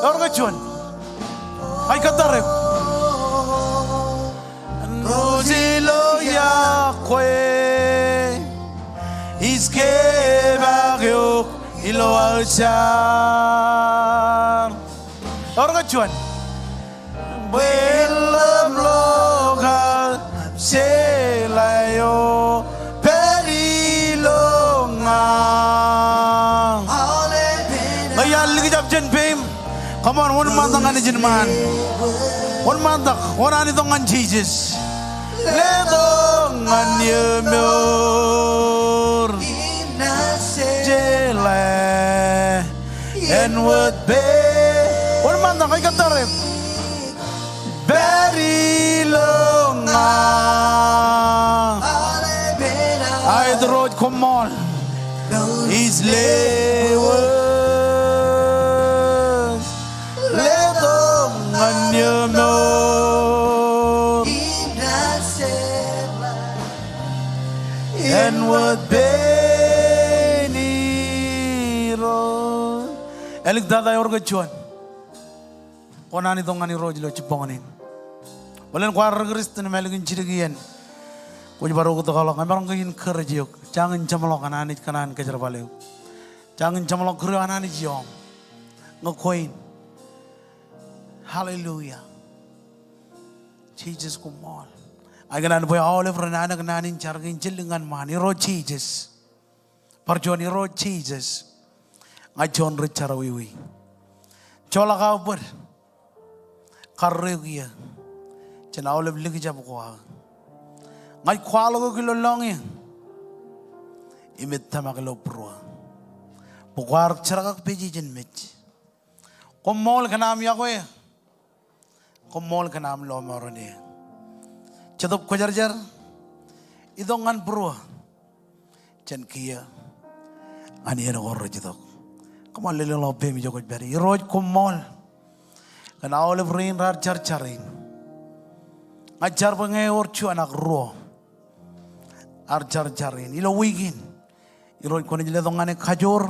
Ewōr ke juon? Ij kōttar eok. Ro ilo iọkwe, ij kepaak eok ilo aō jar. Ewōr ke juon? Bwe en ḷōmṇak aō jeḷā eo pād ilo ña. Ñe iar likjab jān peiṃ, come on, wōnṃaantak ñan ijin ṃaan. Wōnṃaantak, kwō kōṇaan itok ñan Jisōs. Letok ñan eō mour im jeḷā āinwōt peiṃ. Wōnṃaantak, ij kōttar eok. Pād ilo ña. Aet Irooj, koṃṃool. Ij lewōj. Letok ñan eō mour. Āinwōt peiṃ Irooj. Āliktata, ewōr ke juon? Kwō kōṇaan itok ñan Irooj ilo jibboñōn in. Bōlen kwaar ri-Kristian im ālikin jidik iien, kwōj bar oktakḷọk, emaroñ ke in encourage eok. Jañin jeṃḷọk, an Anij kōṇaan kōjerbale eok. Jañin jeṃḷọk, kūr eo an Anij iọọm. Ñe kwe in. Hallelujah. Jisōs, koṃṃool. Ak ikōṇaan bwe aolep ren anōk naan in jar kein, jiljilimjuon ñan ṃaan. Irooj Jisōs. Bar juon, Irooj Jisōs, ña juon ri-jerọwiwi. Joḷọk aō bōd. Karreoik eō jān aolep likjab ko aō. Ña ij kwaḷọk eok ilo lọñiō im ij tōmak ilo būruō bwe kwaar jerkakpeje jān mej. Koṃṃool kōn aṃ iọkwe eō. Koṃṃool kōn aṃ lọmọọren eō. Jetōb Kwōjarjar, itok ñan būruō jān kiiō ñan iien ko rej itok. Come on, lelōñḷọk peiṃ ijo kwōj pād ie. Irooj, koṃṃool kōn aolep rein raar jar jar in. Ña ij jar bwe ñe ewōr juon ak ruo ear jar jar in ilo wiik in, Irooj, kwōnaaj letok ñan e kajoor,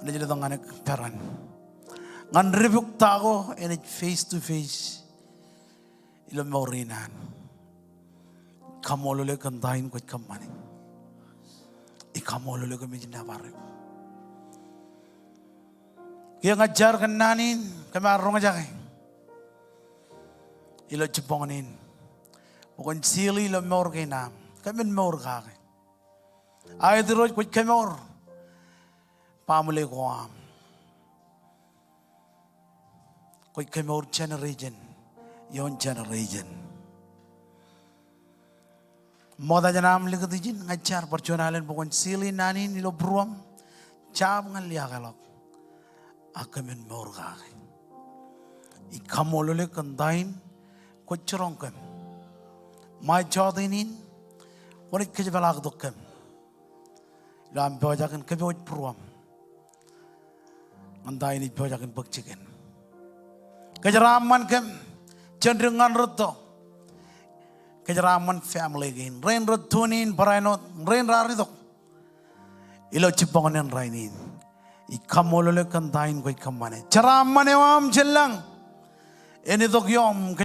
kwōnaaj letok ñan e peran. Ñan depok ta ko enaaj face to face ilo mour in an. Ij kaṃṃoolol eok kōn ta in kwōj kōṃṃane. Ij kaṃṃoolol eok im ij nōbar eok. Kiiō ña ij jar kōn naan in kōm ar roñjake ilo jibboñōn in bwe kwōn seal e ilo mour kein am. Kōmin mour kake. Aet Irooj, kwōj kemour baaṃle ko aṃ. kwōj kemour generation ioon generation. Ṃokta jān aṃ likūt ijin, ña ij jar bar juon alen bwe kwōn seal in naan in ilo būruōṃ. Jab ñan liaakḷọk, ak kōmin mour kake. Ij kaṃṃoolol eok kōn ta in kwōj jiroñ kōm. Ṃae jọteen in, kwōnaaj kōjepḷaaktok kōm ilo aṃ pojak in kōpooj būruōṃ ñan ta in ij pojak in bōk jikin. Kōjeraaṃṃan kōm jān dik ñan rūtto. Kōjeraaṃṃan family kein, rein rej tune in barāinwōt, rein raar itok ilo jibboñōn rainin. Ij kaṃṃoolol eok kōn ta in kwōj kōṃṃane. Jeraaṃṃan eo aṃ jān lañ en itok ioṃ.